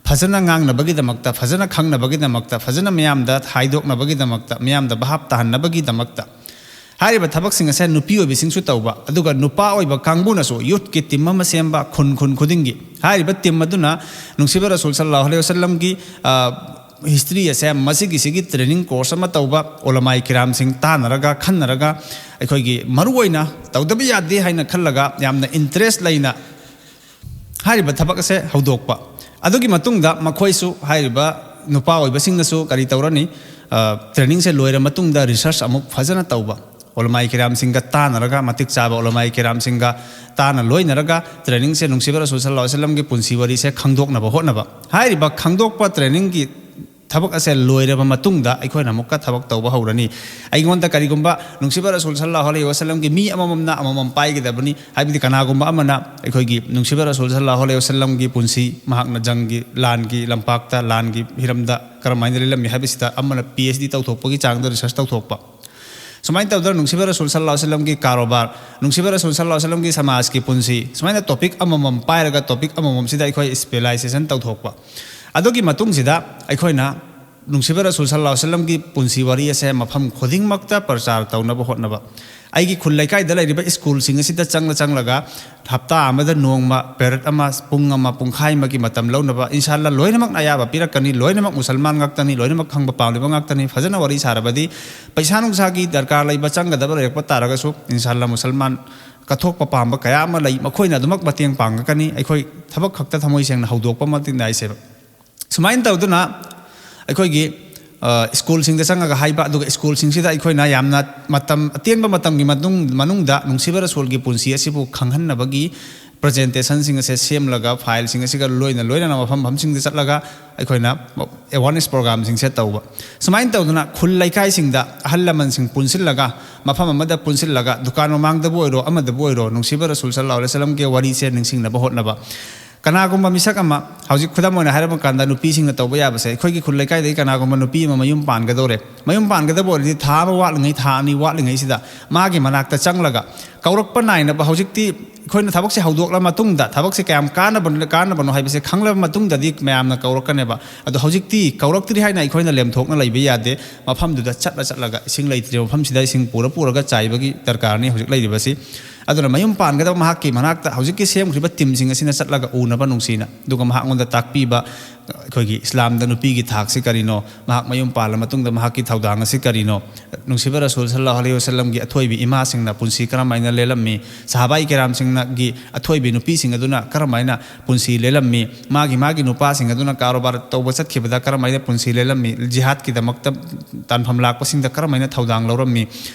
ꯐꯖꯅ ꯉꯥꯡꯅꯕꯒꯤꯗꯃꯛꯇ, ꯐꯖꯅ ꯈꯪꯅꯕꯒꯤꯗꯃꯛꯇ, ꯐꯖꯅ ꯃꯤꯌꯥꯝꯗ ꯍꯥꯏꯗꯣꯛꯅꯕꯒꯤꯗꯃꯛꯇ, ꯃꯤꯌꯥꯝꯗ ꯚꯥꯞ ꯇꯥꯍꯟꯅꯕꯒꯤꯗꯃꯛꯇ꯫ ꯍꯥꯏꯔꯤꯕ ꯊꯕꯛꯁꯤꯡ ꯑꯁꯦ ꯅꯨꯄꯤ ꯑꯣꯏꯕꯤꯁꯤꯡꯁꯨ ꯇꯧꯕ, ꯑꯗꯨꯒ ꯅꯨꯄꯥ ꯑꯣꯏꯕ ꯀꯥꯡꯕꯨꯅꯁꯨ ꯌꯨꯠꯀꯤ ꯇꯤꯝ ꯑꯃ ꯁꯦꯝꯕ, ꯈꯨꯟ ꯈꯨꯟ ꯈꯨꯗꯤꯡꯒꯤ꯫ ꯍꯥꯏꯔꯤꯕ ꯇꯤꯝ ꯑꯗꯨꯅ ꯅꯨꯡꯁꯤꯕ ꯔꯁꯨꯜ ꯁꯜꯂꯥꯍꯨ ꯑꯂꯩꯍꯤ ꯋꯥꯁꯜꯂꯝꯒꯤ, ꯑ, ꯍꯤꯁꯇ꯭ꯔꯤ ꯑꯁꯦ, ꯃꯁꯤꯒꯤꯁꯤꯒꯤ ꯇ꯭ꯔꯦꯅꯤꯡ ꯀꯣꯔꯁ ꯑꯃ ꯇꯧꯕ, ꯎꯂꯃꯥꯏ ꯀꯤꯔꯥꯝꯁꯤꯡ ꯇꯥꯟꯅꯔꯒ, ꯈꯟꯅꯔꯒ, ꯑꯩꯈꯣꯏꯒꯤ ꯃꯔꯨꯑꯣꯏꯅ ꯇꯧꯗꯕ ꯌꯥꯗꯦ ꯍꯥꯏꯅ ꯈꯜꯂꯒ ꯌꯥꯝꯅ ꯏꯟꯇꯔꯦꯁ ꯂꯩꯅ ꯍꯥꯏꯔꯤꯕ ꯊꯕꯛ ꯑꯁꯦ ꯍꯧꯗꯣꯛꯄ꯫ ꯑꯗꯨꯒꯤ ꯃꯇꯨꯡꯗ ꯃꯈꯣꯏꯁꯨ, ꯍꯥꯏꯔꯤꯕ ꯅꯨꯄꯥ ꯑꯣꯏꯕꯁꯤꯡꯅꯁꯨ ꯀꯔꯤ ꯇꯧꯔꯅꯤ? ꯑ, ꯇ꯭ꯔꯦꯅꯤꯡꯁꯦ ꯂꯣꯏꯔ ꯃꯇꯨꯡꯗ ꯔꯤꯁꯔꯁ ꯑꯃꯨꯛ ꯐꯖꯅ ꯇꯧꯕ, ꯎꯂꯃꯥꯏ ꯀꯤꯔꯥꯝꯁꯤꯡꯒ ꯇꯥꯟꯅꯔꯒ, ꯃꯇꯤꯛ ꯆꯥꯕ ꯎꯂꯃꯥꯏ ꯀꯤꯔꯥꯝꯁꯤꯡꯒ ꯇꯥꯟꯅ ꯂꯣꯏꯅꯔꯒ ꯇ꯭ꯔꯦꯅꯤꯡꯁꯦ ꯅꯨꯡꯁꯤꯕ ꯔꯁꯨꯜ ꯁꯜꯂꯥꯍꯨ ꯑꯂꯩꯍꯤ ꯋꯥꯁꯜꯂꯝꯒꯤ ꯄꯨꯟꯁꯤ ꯋꯥꯔꯤꯁꯦ ꯈꯪꯗꯣꯛꯅꯕ ꯍꯣꯠꯅꯕ꯫ ꯍꯥꯏꯔꯤꯕ ꯈꯪꯗꯣꯛꯄ ꯇ꯭ꯔꯦꯅꯤꯡꯒꯤ ꯊꯕꯛ ꯑꯁꯦ ꯂꯣꯏꯔꯕ ꯃꯇꯨꯡꯗ ꯑꯩꯈꯣꯏꯅ ꯑꯃꯨꯛꯀ ꯊꯕꯛ ꯇꯧꯕ ꯍꯧꯔꯅꯤ꯫ ꯑꯩꯉꯣꯟꯗ ꯀꯔꯤꯒꯨꯝꯕ ꯅꯨꯡꯁꯤꯕ ꯔꯁꯨꯜ ꯁꯜꯂꯥꯍꯨ ꯑꯂꯩꯍꯤ ꯋꯥꯁꯜꯂꯝꯒꯤ ꯃꯤ ꯑꯃꯃꯝꯅ ꯑꯃꯃꯝ ꯄꯥꯏꯒꯗꯕꯅꯤ꯫ ꯍꯥꯏꯕꯗꯤ ꯀꯅꯥꯒꯨꯝꯕ ꯑꯃꯅ ꯑꯩꯈꯣꯏꯒꯤ ꯅꯨꯡꯁꯤꯕ ꯔꯁꯨꯜ ꯁꯜꯂꯥꯍꯨ ꯑꯂꯩꯍꯤ ꯋꯥꯁꯜꯂꯝꯒꯤ ꯄꯨꯟꯁꯤ, ꯃꯍꯥꯛꯅ ꯖꯪꯒꯤ, ꯂꯥꯟꯒꯤ ꯂꯝꯄꯥꯛꯇ, ꯂꯥꯟꯒꯤ ꯍꯤꯔꯝꯗ ꯀꯔꯝꯍꯥꯏꯅ ꯂꯦꯜꯂꯝꯃꯤ ꯍꯥꯏꯕꯁꯤꯗ ꯑꯃꯅ ꯄꯤ ꯑꯩꯆ ꯗꯤ ꯇꯧꯊꯣꯛꯄꯒꯤ ꯆꯥꯡꯗ ꯔꯤꯁꯔꯁ ꯇꯧꯊꯣꯛꯄ꯫ ꯁꯨꯃꯥꯏꯅ ꯇꯧꯗꯅ ꯅꯨꯡꯁꯤꯕ ꯔꯁꯨꯜ ꯁꯜꯂꯥꯍꯨ ꯑꯂꯩꯍꯤ ꯋꯥꯁꯜꯂꯝꯒꯤ ꯀꯥꯔꯣꯕꯥꯔ, ꯅꯨꯡꯁꯤꯕ ꯔꯁꯨꯜ ꯁꯜꯂꯥꯍꯨ ꯑꯂꯩꯍꯤ ꯋꯥꯁꯜꯂꯝꯒꯤ ꯁꯃꯥꯖꯀꯤ ꯄꯨꯟꯁꯤ, ꯁꯨꯃꯥꯏꯅ ꯇꯣꯄꯤꯛ ꯑꯃꯃꯝ ꯄꯥꯏꯔꯒ ꯇꯣꯄꯤꯛ ꯑꯃꯃꯝꯁꯤꯗ ꯑꯩꯈꯣꯏ ꯁ꯭ꯄꯦꯁꯤꯂꯥꯏꯖꯦꯁꯟ ꯇꯧꯊꯣꯛꯄ꯫ ꯑꯗꯨꯒꯤ ꯃꯇꯨꯡꯁꯤꯗ ꯑꯩꯈꯣꯏꯅ ꯅꯨꯡꯁꯤꯕ ꯔꯁꯨꯜ ꯁꯜꯂꯥꯍꯨ ꯑꯂꯩꯍꯤ ꯋꯥꯁꯜꯂꯝꯒꯤ ꯄꯨꯟꯁꯤ ꯋꯥꯔꯤ ꯑꯁꯦ ꯃꯐꯝ ꯈꯨꯗꯤꯡꯃꯛꯇ ꯄ꯭ꯔꯆꯥꯔ ꯇꯧꯅꯕ ꯍꯣꯠꯅꯕ꯫ ꯑꯩꯒꯤ ꯈꯨꯜ ꯂꯩꯀꯥꯏꯗ ꯂꯩꯔꯤꯕ ꯁ꯭ꯀꯨꯜꯁꯤꯡ ꯑꯁꯤꯗ ꯆꯪꯂ ꯆꯪꯂꯒ ꯍꯞꯇꯥ ꯑꯃꯗ ꯅꯣꯡꯃ ꯄꯦꯔꯦꯠ ꯑꯃ, ꯄꯨꯡ ꯑꯃ, ꯄꯨꯡꯈꯥꯏ ꯑꯃꯒꯤ ꯃꯇꯝ ꯂꯧꯅꯕ, ꯏꯟꯁꯥ ꯑꯜꯂꯥ, ꯂꯣꯏꯅꯃꯛꯅ ꯑꯌꯥꯕ ꯄꯤꯔꯛꯀꯅꯤ, ꯂꯣꯏꯅꯃꯛ ꯃꯨꯁꯜꯃꯥꯟ ꯉꯥꯛꯇꯅꯤ, ꯂꯣꯏꯅꯃꯛ ꯈꯪꯕ ꯄꯥꯝꯂꯤꯕ ꯉꯥꯛꯇꯅꯤ꯫ ꯐꯖꯅ ꯋꯥꯔꯤ ꯁꯥꯔꯕꯗꯤ ꯄꯩꯁꯥ ꯅꯨꯡꯁꯥꯒꯤ ꯗꯔꯀꯥꯔ ꯂꯩꯕ, ꯆꯪꯒꯗꯕ ꯂꯩꯔꯛꯄ ꯇꯥꯔꯒꯁꯨ, ꯏꯟꯁꯥ ꯑꯜꯂꯥ, ꯃꯨꯁꯜꯃꯥꯟ ꯀꯠꯊꯣꯛꯄ ꯄꯥꯝꯕ ꯀꯌꯥ ꯑꯃ ꯂꯩ, ꯃꯈꯣꯏꯅ ꯑꯗꯨꯃꯛ ꯃꯇꯦꯡ ꯄꯥꯡꯉꯛꯀꯅꯤ꯫ ꯑꯩꯈꯣꯏ ꯊꯕꯛ ꯈꯛꯇ ꯊꯃꯣꯏ ꯁꯦꯡꯅ ꯍꯧꯗꯣꯛꯄ ꯃꯇꯤꯛ ꯅꯥꯏꯁꯦꯕ꯫ ꯁꯨꯃꯥꯏꯅ ꯇꯧꯗꯨꯅ ꯑꯩꯈꯣꯏꯒꯤ, ꯑ, ꯁ꯭ꯀꯨꯜꯁꯤꯡꯗ ꯆꯪꯉꯒ ꯍꯥꯏꯕ, ꯑꯗꯨꯒ ꯁ꯭ꯀꯨꯜꯁꯤꯡꯁꯤꯗ ꯑꯩꯈꯣꯏꯅ ꯌꯥꯝꯅ ꯃꯇꯝ ꯑꯇꯦꯟꯕ ꯃꯇꯝꯒꯤ ꯃꯅꯨꯡ-, ꯃꯅꯨꯡꯗ ꯅꯨꯡꯁꯤꯕ ꯔꯁꯨꯜꯒꯤ ꯄꯨꯟꯁꯤ ꯑꯁꯤꯕꯨ ꯈꯪꯍꯟꯅꯕꯒꯤ ꯄ꯭ꯔꯖꯦꯟꯇꯦꯁꯟꯁꯤꯡ ꯑꯁꯦ ꯁꯦꯝꯂꯒ, ꯐꯥꯏꯜꯁꯤꯡ ꯑꯁꯤꯒ ꯂꯣꯏꯅ ꯂꯣꯏꯅꯅ ꯃꯐꯝ ꯃꯐꯝꯁꯤꯡꯗ ꯆꯠꯂꯒ ꯑꯩꯈꯣꯏꯅ ꯑꯦꯋꯥꯔꯅꯦꯁ ꯄ꯭ꯔꯣꯒ꯭ꯔꯥꯝꯁꯤꯡꯁꯦ ꯇꯧꯕ꯫ ꯁꯨꯃꯥꯏꯅ ꯇꯧꯗꯅ ꯈꯨꯜ ꯂꯩꯀꯥꯏꯁꯤꯡꯗ ꯑꯍꯜ ꯂꯃꯟꯁꯤꯡ ꯄꯨꯟꯁꯤꯜꯂꯒ, ꯃꯐꯝ ꯑꯃꯗ ꯄꯨꯟꯁꯤꯜꯂꯒ, ꯗꯨꯀꯥꯟ ꯃꯃꯥꯡꯗꯕꯨ ꯑꯣꯏꯔꯣ, ꯑꯃꯗꯕꯨ ꯑꯣꯏꯔꯣ, ꯅꯨꯡꯁꯤꯕ ꯔꯁꯨꯜ ꯁꯜꯂꯥꯍꯨ ꯑꯂꯩꯍꯤ ꯋꯁꯜꯂꯝꯒꯤ ꯋꯥꯔꯤꯁꯦ ꯅꯤꯡꯁꯤꯡꯅꯕ ꯍꯣꯠꯅꯕ꯫ ꯀꯅꯥꯒꯨꯝꯕ ꯃꯤꯁꯛ ꯑꯃ, ꯍꯧꯖꯤꯛ ꯈꯨꯗꯝ ꯑꯣꯏꯅ ꯍꯥꯏꯔꯕ ꯀꯥꯟꯗ, ꯅꯨꯄꯤꯁꯤꯡꯅ ꯇꯧꯕ ꯌꯥꯕꯁꯦ, ꯑꯩꯈꯣꯏꯒꯤ ꯈꯨꯜ ꯂꯩꯀꯥꯏꯗꯒꯤ ꯀꯅꯥꯒꯨꯝꯕ ꯅꯨꯄꯤ ꯑꯃ ꯃꯌꯨꯝ ꯄꯥꯟꯒꯗꯧꯔꯦ, ꯃꯌꯨꯝ ꯄꯥꯟꯒꯗꯕ ꯑꯣꯏꯔꯗꯤ ꯊꯥ ꯑꯃ ꯋꯥꯠꯂꯤꯉꯩ, ꯊꯥ ꯑꯅꯤ ꯋꯥꯠꯂꯤꯉꯩꯁꯤꯗ ꯃꯥꯒꯤ ꯃꯅꯥꯛꯇ ꯆꯪꯂꯒ, ꯀꯧꯔꯛꯄ ꯅꯥꯏꯅꯕ, ꯍꯧꯖꯤꯛꯇꯤ ꯑꯩꯈꯣꯏꯅ ꯊꯕꯛꯁꯦ ꯍꯧꯗꯣꯛꯂ ꯃꯇꯨꯡꯗ, ꯊꯕꯛꯁꯦ ꯀꯌꯥꯝ ꯀꯥꯟꯅꯕ, ꯀꯥꯟꯅꯕꯅꯣ ꯍꯥꯏꯕꯁꯦ ꯈꯪꯂꯕ ꯃꯇꯨꯡꯗꯗꯤ ꯃꯌꯥꯝꯅ ꯀꯧꯔꯛꯀꯅꯦꯕ꯫ ꯑꯗꯣ ꯍꯧꯖꯤꯛꯇꯤ ꯀꯧꯔꯛꯇ꯭ꯔꯤ ꯍꯥꯏꯅ ꯑꯩꯈꯣꯏꯅ ꯂꯦꯝꯊꯣꯛꯅ ꯂꯩꯕ ꯌꯥꯗꯦ꯫ ꯃꯐꯝꯗꯨꯗ ꯆꯠꯂ ꯆꯠꯂꯒ, ꯏꯁꯤꯡ ꯂꯩꯇ꯭ꯔꯤꯕ ꯃꯐꯝꯁꯤꯗ ꯏꯁꯤꯡ ꯄꯨꯔ ꯄꯨꯔꯒ ꯆꯥꯏꯕꯒꯤ ꯗꯔꯀꯥꯔꯅꯤ ꯍꯧꯖꯤꯛ ꯂꯩꯔꯤꯕꯁꯤ꯫ ꯑꯗꯨꯅ ꯃꯌꯨꯝ ꯄꯥꯟꯒꯗꯕ ꯃꯍꯥꯛꯀꯤ ꯃꯅꯥꯛꯇ ꯍꯧꯖꯤꯛꯀꯤ ꯁꯦꯝꯈ꯭ꯔꯤꯕ ꯇꯤꯝꯁꯤꯡ ꯑꯁꯤꯅ ꯆꯠꯂꯒ ꯎꯅꯕ ꯅꯨꯡꯁꯤꯅ, ꯑꯗꯨꯒ ꯃꯍꯥꯛꯉꯣꯟꯗ ꯇꯥꯛꯄꯤꯕ, ꯑꯩꯈꯣꯏꯒꯤ ꯏꯁꯂꯥꯝꯗ ꯅꯨꯄꯤꯒꯤ ꯊꯥꯛꯁꯤ ꯀꯔꯤꯅꯣ, ꯃꯍꯥꯛ ꯃꯌꯨꯝ ꯄꯥꯜꯂ ꯃꯇꯨꯡꯗ ꯃꯍꯥꯛꯀꯤ ꯊꯧꯗꯥꯡ ꯑꯁꯤ ꯀꯔꯤꯅꯣ, ꯅꯨꯡꯁꯤꯕ ꯔꯁꯨꯜ ꯁꯜꯂꯥꯍꯨ ꯑꯂꯩꯍꯤ ꯋꯁꯜꯂꯝꯒꯤ ꯑꯊꯣꯏꯕꯤ ꯏꯃꯥꯁꯤꯡꯅ ꯄꯨꯟꯁꯤ ꯀꯔꯝꯍꯥꯏꯅ ꯂꯦꯜꯂꯝꯃꯤ, ꯁꯍꯥꯕꯥꯏ ꯀꯤꯔꯥꯝꯁꯤꯡꯅꯒꯤ ꯑꯊꯣꯏꯕꯤ ꯅꯨꯄꯤꯁꯤꯡ ꯑꯗꯨꯅ ꯀꯔꯝꯍꯥꯏꯅ ꯄꯨꯟꯁꯤ ꯂꯦꯜꯂꯝꯃꯤ, ꯃꯥꯒꯤ ꯃꯥꯒꯤ ꯅꯨꯄꯥꯁꯤꯡ ꯑꯗꯨꯅ ꯀꯥꯔꯣꯕꯥꯔ ꯇꯧꯕ ꯆꯠꯈꯤꯕꯗ ꯀꯔꯝꯍꯥꯏꯅ ꯄꯨꯟꯁꯤ ꯂꯦꯜꯂꯝꯃꯤ, ꯖꯤꯍꯥꯗꯀꯤꯗꯃꯛꯇ ꯇꯥꯟꯐꯝ ꯂꯥꯛꯄꯁꯤꯡꯗ ꯀꯔꯝꯍꯥꯏꯅ ꯊꯧꯗꯥꯡ ꯂꯧꯔꯝꯃꯤ,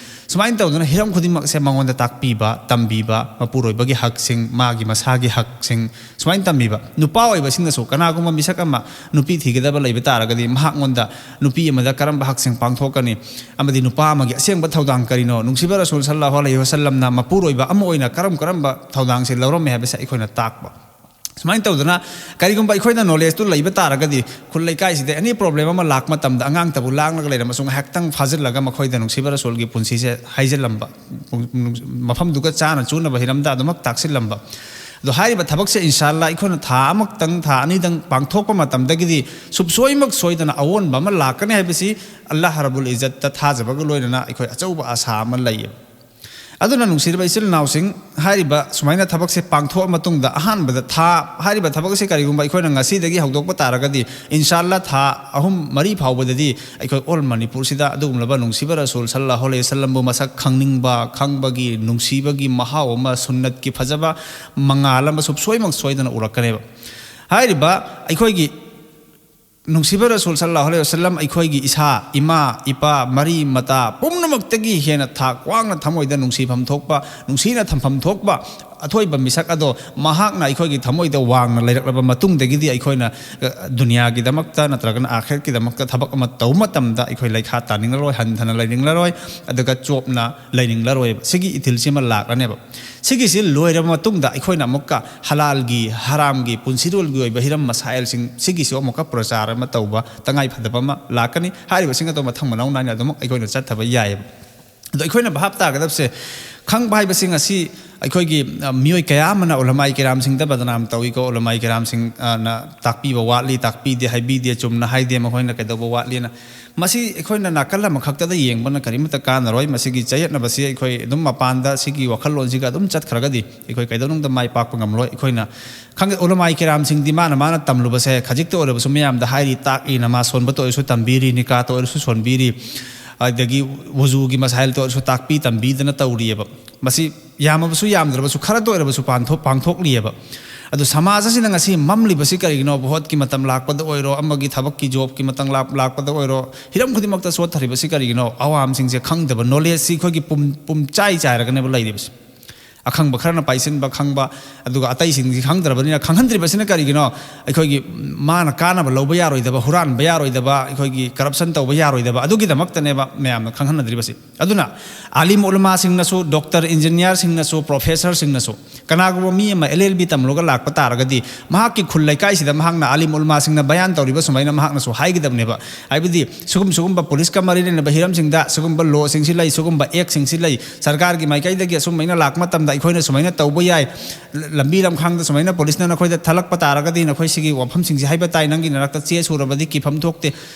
ꯁꯨꯃꯥꯏꯅ ꯇꯧꯗꯅ ꯍꯤꯔꯝ ꯈꯨꯗꯤꯡꯃꯛꯁꯦ ꯃꯉꯣꯟꯗ ꯇꯥꯛꯄꯤꯕ, ꯇꯝꯕꯤꯕ, ꯃꯄꯨꯔꯣꯏꯕꯒꯤ ꯍꯛꯁꯤꯡ, ꯃꯥꯒꯤ ꯃꯁꯥꯒꯤ ꯍꯛꯁꯤꯡ, ꯁꯨꯃꯥꯏꯅ ꯇꯝꯕꯤꯕ꯫ ꯅꯨꯄꯥ ꯑꯣꯏꯕꯁꯤꯡꯅꯁꯨ ꯀꯅꯥꯒꯨꯝꯕ ꯃꯤꯁꯛ ꯑꯃ ꯅꯨꯄꯤ ꯊꯤꯒꯗꯕ ꯂꯩꯕ ꯇꯥꯔꯒꯗꯤ, ꯃꯍꯥꯛꯉꯣꯟꯗ ꯅꯨꯄꯤ ꯑꯃꯗ ꯀꯔꯝꯕ ꯍꯛꯁꯤꯡ ꯄꯥꯡꯊꯣꯛꯀꯅꯤ, ꯑꯃꯗꯤ ꯅꯨꯄꯥ ꯑꯃꯒꯤ ꯑꯁꯦꯡꯕ ꯊꯧꯗꯥꯡ ꯀꯔꯤꯅꯣ, ꯅꯨꯡꯁꯤꯕ ꯔꯁꯨꯜ ꯁꯜꯂꯥꯍꯨ ꯑꯂꯩꯍꯤ ꯋꯁꯜꯂꯝꯅ ꯃꯄꯨꯔꯣꯏꯕ ꯑꯃ ꯑꯣꯏꯅ ꯀꯔꯝ ꯀꯔꯝꯕ ꯊꯧꯗꯥꯡꯁꯦ ꯂꯧꯔꯝꯃꯤ ꯍꯥꯏꯕꯁꯦ ꯑꯩꯈꯣꯏꯅ ꯇꯥꯛꯄ꯫ ꯁꯨꯃꯥꯏꯅ ꯇꯧꯗꯅ, ꯀꯔꯤꯒꯨꯝꯕ ꯑꯩꯈꯣꯏꯅ ꯅꯣꯂꯦꯖꯇꯨ ꯂꯩꯕ ꯇꯥꯔꯒꯗꯤ, ꯈꯨꯜ ꯂꯩꯀꯥꯏꯁꯤꯗ ꯑꯦꯅꯤ ꯄ꯭ꯔꯣꯕ꯭ꯂꯦꯝ ꯑꯃ ꯂꯥꯛꯄ ꯃꯇꯝꯗ, ꯑꯉꯥꯡꯇꯕꯨ ꯂꯥꯡꯂꯒ ꯂꯩꯔꯝꯃꯁꯨ, ꯉꯥꯏꯍꯥꯛꯇꯪ ꯐꯥꯖꯤꯜꯂꯒ ꯃꯈꯣꯏꯗ ꯅꯨꯡꯁꯤꯕ ꯔꯁꯨꯜꯒꯤ ꯄꯨꯟꯁꯤꯁꯦ ꯍꯥꯏꯖꯤꯜꯂꯝꯕ, ꯃꯐꯝꯗꯨꯒ ꯆꯥꯅ ꯆꯨꯅꯕ ꯍꯤꯔꯝꯗ ꯑꯗꯨꯃꯛ ꯇꯥꯛꯁꯤꯜꯂꯝꯕ꯫ ꯑꯗꯣ ꯍꯥꯏꯔꯤꯕ ꯊꯕꯛꯁꯦ ꯏꯟꯁꯥ ꯑꯜꯂꯥ ꯑꯩꯈꯣꯏꯅ ꯊꯥ ꯑꯃꯈꯛꯇꯪ, ꯊꯥ ꯑꯅꯤꯗꯪ ꯄꯥꯡꯊꯣꯛꯄ ꯃꯇꯝꯗꯒꯤꯗꯤ ꯁꯨꯡꯁꯣꯏꯃꯛ ꯁꯣꯏꯗꯅ ꯑꯑꯣꯟꯕ ꯑꯃ ꯂꯥꯛꯀꯅꯤ ꯍꯥꯏꯕꯁꯤ ꯑꯜꯂꯥꯍ ꯔꯕꯨꯜ ꯏꯖꯠꯇ ꯊꯥꯖꯕꯒ ꯂꯣꯏꯅꯅ ꯑꯩꯈꯣꯏ ꯑꯆꯧꯕ ꯑꯁꯥ ꯑꯃ ꯂꯩꯌꯦꯕ꯫ ꯑꯗꯨꯅ ꯅꯨꯡꯁꯤꯔꯕ ꯏꯆꯤꯜ ꯏꯅꯥꯎꯁꯤꯡ, ꯍꯥꯏꯔꯤꯕ ꯁꯨꯃꯥꯏꯅ ꯊꯕꯛꯁꯦ ꯄꯥꯡꯊꯣꯛꯑ ꯃꯇꯨꯡꯗ, ꯑꯍꯥꯟꯕꯗ ꯊꯥ, ꯍꯥꯏꯔꯤꯕ ꯊꯕꯛ ꯑꯁꯤ ꯀꯔꯤꯒꯨꯝꯕ ꯑꯩꯈꯣꯏꯅ ꯉꯁꯤꯗꯒꯤ ꯍꯧꯗꯣꯛꯄ ꯇꯥꯔꯒꯗꯤ, ꯏꯟꯁꯥ ꯑꯜꯂꯥ ꯊꯥ ꯑꯍꯨꯝ ꯃꯔꯤ ꯐꯥꯎꯕꯗꯗꯤ ꯑꯩꯈꯣꯏ ꯑꯣꯜ ꯃꯅꯤꯄꯨꯔꯁꯤꯗ ꯑꯗꯨꯒꯨꯝꯂꯕ ꯅꯨꯡꯁꯤꯕ ꯔꯁꯨꯜ ꯁꯜꯂꯥꯍꯨ ꯑꯂꯩꯍꯤ ꯋꯁꯜꯂꯝꯕꯨ ꯃꯁꯛ ꯈꯪꯅꯤꯡꯕ, ꯈꯪꯕꯒꯤ, ꯅꯨꯡꯁꯤꯕꯒꯤ ꯃꯍꯥꯎ ꯑꯃ, ꯁꯨꯟꯅꯠꯀꯤ ꯐꯖꯕ ꯃꯉꯥꯜ ꯑꯃ ꯁꯨꯡꯁꯣꯏꯃꯛ ꯁꯣꯏꯗꯅ ꯎꯔꯛꯀꯅꯦꯕ꯫ ꯍꯥꯏꯔꯤꯕ ꯑꯩꯈꯣꯏꯒꯤ ꯅꯨꯡꯁꯤꯕ ꯔꯁꯨꯜ ꯁꯜꯂꯥꯍꯨ ꯑꯂꯩꯍꯤ ꯋꯁꯜꯂꯝ ꯑꯩꯈꯣꯏꯒꯤ ꯏꯁꯥ, ꯏꯃꯥ, ꯏꯄꯥ, ꯃꯔꯤ ꯃꯇꯥ ꯄꯨꯝꯅꯃꯛꯇꯒꯤ ꯍꯦꯟꯅ ꯊꯥꯛ ꯋꯥꯡꯅ ꯊꯃꯣꯏꯗ ꯅꯨꯡꯁꯤꯐꯝ ꯊꯣꯛꯄ, ꯅꯨꯡꯁꯤꯅ ꯊꯝꯐꯝ ꯊꯣꯛꯄ ꯑꯊꯣꯏꯕ ꯃꯤꯁꯛ ꯑꯗꯣ ꯃꯍꯥꯛꯅ ꯑꯩꯈꯣꯏꯒꯤ ꯊꯃꯣꯏꯗ ꯋꯥꯡꯅ ꯂꯩꯔꯛꯂꯕ ꯃꯇꯨꯡꯗꯒꯤꯗꯤ ꯑꯩꯈꯣꯏꯅ, ꯑ, ꯗꯨꯅꯤꯌꯥꯒꯤꯗꯃꯛꯇ ꯅꯠꯇ꯭ꯔꯒꯅ ꯑꯥꯈꯤꯔꯠꯀꯤꯗꯃꯛꯇ ꯊꯕꯛ ꯑꯃ ꯇꯧꯕ ꯃꯇꯝꯗ ꯑꯩꯈꯣꯏ ꯂꯩꯈꯥ ꯇꯥꯅꯤꯡꯂꯔꯣꯏ, ꯍꯟꯊꯅ ꯂꯩꯅꯤꯡꯂꯔꯣꯏ, ꯑꯗꯨꯒ ꯆꯣꯞꯅ ꯂꯩꯅꯤꯡꯂꯔꯣꯏꯕ꯫ ꯁꯤꯒꯤ ꯏꯊꯤꯜꯁꯤ ꯑꯃ ꯂꯥꯛꯂꯅꯦꯕ꯫ ꯁꯤꯒꯤꯁꯤ ꯂꯣꯏꯔꯕ ꯃꯇꯨꯡꯗ ꯑꯩꯈꯣꯏꯅ ꯑꯃꯨꯛꯀ ꯍꯂꯥꯜꯒꯤ, ꯍꯔꯥꯝꯒꯤ, ꯄꯨꯟꯁꯤꯔꯣꯜꯒꯤ ꯑꯣꯏꯕ ꯍꯤꯔꯝ ꯃꯁꯥꯏꯜꯁꯤꯡ ꯁꯤꯒꯤꯁꯨ ꯑꯃꯨꯛꯀ ꯄ꯭ꯔꯆꯥꯔ ꯑꯃ ꯇꯧꯕ ꯇꯉꯥꯏ ꯐꯗꯕ ꯑꯃ ꯂꯥꯛꯀꯅꯤ꯫ ꯍꯥꯏꯔꯤꯕꯁꯤꯡ ꯑꯗꯣ ꯃꯊꯪ ꯃꯅꯥꯎ ꯅꯥꯏꯅ ꯑꯗꯨꯃꯛ ꯑꯩꯈꯣꯏꯅ ꯆꯠꯊꯕ ꯌꯥꯏꯑꯕ꯫ ꯑꯗꯣ ꯑꯩꯈꯣꯏꯅ ꯚꯥꯞ ꯇꯥꯒꯗꯕꯁꯦ, ꯈꯪꯕ ꯍꯥꯏꯕꯁꯤ ꯉꯁꯤ ꯑꯩꯈꯣꯏꯒꯤ, ꯑ, ꯃꯤꯑꯣꯏ ꯀꯌꯥ ꯑꯃꯅ ꯎꯂꯃꯥꯏ ꯀꯤꯔꯥꯝꯁꯤꯡꯗ ꯕꯗꯅꯥꯝ ꯇꯧꯏꯀꯣ, ꯎꯂꯃꯥꯏ ꯀꯤꯔꯥꯝꯁꯤꯡ, ꯑ, ꯅ ꯇꯥꯛꯄꯤꯕ ꯋꯥꯠꯂꯤ, ꯇꯥꯛꯄꯤꯗꯦ, ꯍꯥꯏꯕꯤꯗꯦ, ꯆꯨꯝꯅ ꯍꯥꯏꯗꯦ, ꯃꯈꯣꯏꯅ ꯀꯩꯗꯧꯕ ꯋꯥꯠꯂꯤꯅ꯫ ꯃꯁꯤ ꯑꯩꯈꯣꯏꯅ ꯅꯥꯀꯜ ꯑꯃꯈꯛꯇꯗ ꯌꯦꯡꯕꯅ ꯀꯔꯤꯃꯠꯇ ꯀꯥꯟꯅꯔꯣꯏ꯫ ꯃꯁꯤꯒꯤ ꯆꯌꯦꯠꯅꯕꯁꯤ ꯑꯩꯈꯣꯏ ꯑꯗꯨꯝ ꯃꯄꯥꯟꯗ ꯁꯤꯒꯤ ꯋꯥꯈꯜꯂꯣꯟꯁꯤꯒ ꯑꯗꯨꯝ ꯆꯠꯈ꯭ꯔꯒꯗꯤ ꯑꯩꯈꯣꯏ ꯀꯩꯗꯧꯅꯨꯡꯗ ꯃꯥꯏ ꯄꯥꯛꯄ ꯉꯝꯂꯣꯏ꯫ ꯑꯩꯈꯣꯏꯅ ꯈꯪꯗꯦ, ꯎꯂꯃꯥꯏ ꯀꯤꯔꯥꯝꯁꯤꯡꯗꯤ ꯃꯥꯅ ꯃꯥꯅ ꯇꯝꯂꯨꯕꯁꯦ ꯈꯖꯤꯛꯇ ꯑꯣꯏꯔꯕꯁꯨ ꯃꯌꯥꯝꯗ ꯍꯥꯏꯔꯤ, ꯇꯥꯛꯏ, ꯅꯃꯥꯖ ꯁꯣꯟꯕꯇ ꯑꯣꯏꯔꯁꯨ ꯇꯝꯕꯤꯔꯤ, ꯅꯤꯀꯥꯇ ꯑꯣꯏꯔꯁꯨ ꯁꯣꯟꯕꯤꯔꯤ, ꯑꯗꯒꯤ ꯋꯨꯖꯨꯒꯤ ꯃꯁꯥꯏꯜꯇ ꯑꯣꯏꯔꯁꯨ ꯇꯥꯛꯄꯤ ꯇꯝꯕꯤꯗꯅ ꯇꯧꯔꯤꯑꯕ꯫ ꯃꯁꯤ ꯌꯥꯝꯃꯕꯁꯨ ꯌꯥꯝꯗ꯭ꯔꯕꯁꯨ ꯈꯔꯇ ꯑꯣꯏꯔꯕꯁꯨ ꯄꯥꯡꯊꯣꯛ-, ꯄꯥꯡꯊꯣꯛꯂꯤꯑꯕ꯫ ꯑꯗꯨ ꯁꯃꯥꯖ ꯑꯁꯤꯅ ꯉꯁꯤ ꯃꯝꯂꯤꯕꯁꯤ ꯀꯔꯤꯒꯤꯅꯣ? ꯚꯣꯠꯀꯤ ꯃꯇꯝ ꯂꯥꯛꯄꯗ ꯑꯣꯏꯔꯣ, ꯑꯃꯒꯤ ꯊꯕꯛꯀꯤ ꯖꯣꯕꯀꯤ ꯃꯇꯝ ꯂꯥꯛ-, ꯂꯥꯛꯄꯗ ꯑꯣꯏꯔꯣ, ꯍꯤꯔꯝ ꯈꯨꯗꯤꯡꯃꯛꯇ ꯆꯣꯠꯊꯔꯤꯕꯁꯤ ꯀꯔꯤꯒꯤꯅꯣ? ꯑꯋꯥꯝꯁꯤꯡꯁꯦ ꯈꯪꯗꯕ, ꯅꯣꯂꯦꯖꯁꯤ ꯑꯩꯈꯣꯏꯒꯤ ꯄꯨꯝ-, ꯄꯨꯝꯆꯥꯏ ꯆꯥꯏꯔꯒꯅꯦꯕ ꯂꯩꯔꯤꯕꯁꯤ꯫ ꯑꯈꯪꯕ ꯈꯔꯅ ꯄꯥꯏꯁꯤꯟꯕ ꯈꯪꯕ, ꯑꯗꯨꯒ ꯑꯇꯩꯁꯤꯡꯁꯤ ꯈꯪꯗ꯭ꯔꯕꯅꯤꯅ ꯈꯪꯍꯟꯗ꯭ꯔꯤꯕꯁꯤꯅ ꯀꯔꯤꯒꯤꯅꯣ? ꯑꯩꯈꯣꯏꯒꯤ ꯃꯥꯅ ꯀꯥꯟꯅꯕ ꯂꯧꯕ ꯌꯥꯔꯣꯏꯗꯕ, ꯍꯨꯔꯥꯟꯕ ꯌꯥꯔꯣꯏꯗꯕ, ꯑꯩꯈꯣꯏꯒꯤ ꯀꯔꯞꯁꯟ ꯇꯧꯕ ꯌꯥꯔꯣꯏꯗꯕ, ꯑꯗꯨꯒꯤꯗꯃꯛꯇꯅꯦꯕ ꯃꯌꯥꯝꯅ ꯈꯪꯍꯟꯅꯗ꯭ꯔꯤꯕꯁꯤ꯫ ꯑꯗꯨꯅ ꯑꯥꯂꯤꯝ ꯎꯂꯃꯥꯁꯤꯡꯅꯁꯨ, ꯗꯣꯛꯇꯔ ꯏꯟꯖꯤꯅꯤꯌꯥꯔꯁꯤꯡꯅꯁꯨ, ꯄ꯭ꯔꯣꯐꯦꯁꯔꯁꯤꯡꯅꯁꯨ, ꯀꯅꯥꯒꯨꯝꯕ ꯃꯤ ꯑꯃ ꯑꯦꯜ ꯑꯦꯜ ꯕꯤ ꯇꯝꯂꯒ ꯂꯥꯛꯄ ꯇꯥꯔꯒꯗꯤ ꯃꯍꯥꯛꯀꯤ ꯈꯨꯜ ꯂꯩꯀꯥꯏꯁꯤꯗ ꯃꯍꯥꯛꯅ ꯑꯥꯂꯤꯝ ꯎꯂꯃꯥꯁꯤꯡꯅ ꯕꯌꯥꯟ ꯇꯧꯔꯤꯕ ꯁꯨꯃꯥꯏꯅ ꯃꯍꯥꯛꯅꯁꯨ ꯍꯥꯏꯒꯗꯕꯅꯦꯕ꯫ ꯍꯥꯏꯕꯗꯤ ꯁꯤꯒꯨꯝ ꯁꯤꯒꯨꯝꯕ ꯄꯨꯂꯤꯁꯀ ꯃꯔꯤ ꯂꯩꯅꯕ ꯍꯤꯔꯝꯁꯤꯡꯗ ꯁꯤꯒꯨꯝꯕ ꯂꯣꯁꯤꯡꯁꯤ ꯂꯩ, ꯁꯤꯒꯨꯝꯕ ꯑꯦꯛꯁꯤꯡꯁꯤ ꯂꯩ, ꯁꯔꯀꯥꯔꯒꯤ ꯃꯥꯏꯀꯩꯗꯒꯤ ꯑꯁꯨꯝꯃꯥꯏꯅ ꯂꯥꯛꯄ ꯃꯇꯝꯗ ꯑꯩꯈꯣꯏꯅ ꯁꯨꯃꯥꯏꯅ ꯇꯧꯕ ꯌꯥꯏ, ꯂꯝꯕꯤ ꯂꯝꯈꯥꯡꯗ ꯁꯨꯃꯥꯏꯅ ꯄꯨꯂꯤꯁꯅ ꯅꯈꯣꯏꯗ ꯊꯠꯂꯛꯄ ꯇꯥꯔꯒꯗꯤ ꯅꯈꯣꯏ ꯁꯤꯒꯤ ꯋꯥꯐꯝꯁꯤꯡꯁꯤ ꯍꯥꯏꯕ ꯇꯥꯏ, ꯅꯪꯒꯤ ꯅꯔꯛꯇ ꯆꯦ ꯁꯨꯔꯕꯗꯤ ꯀꯤꯐꯝ ꯊꯣꯛꯇꯦ꯫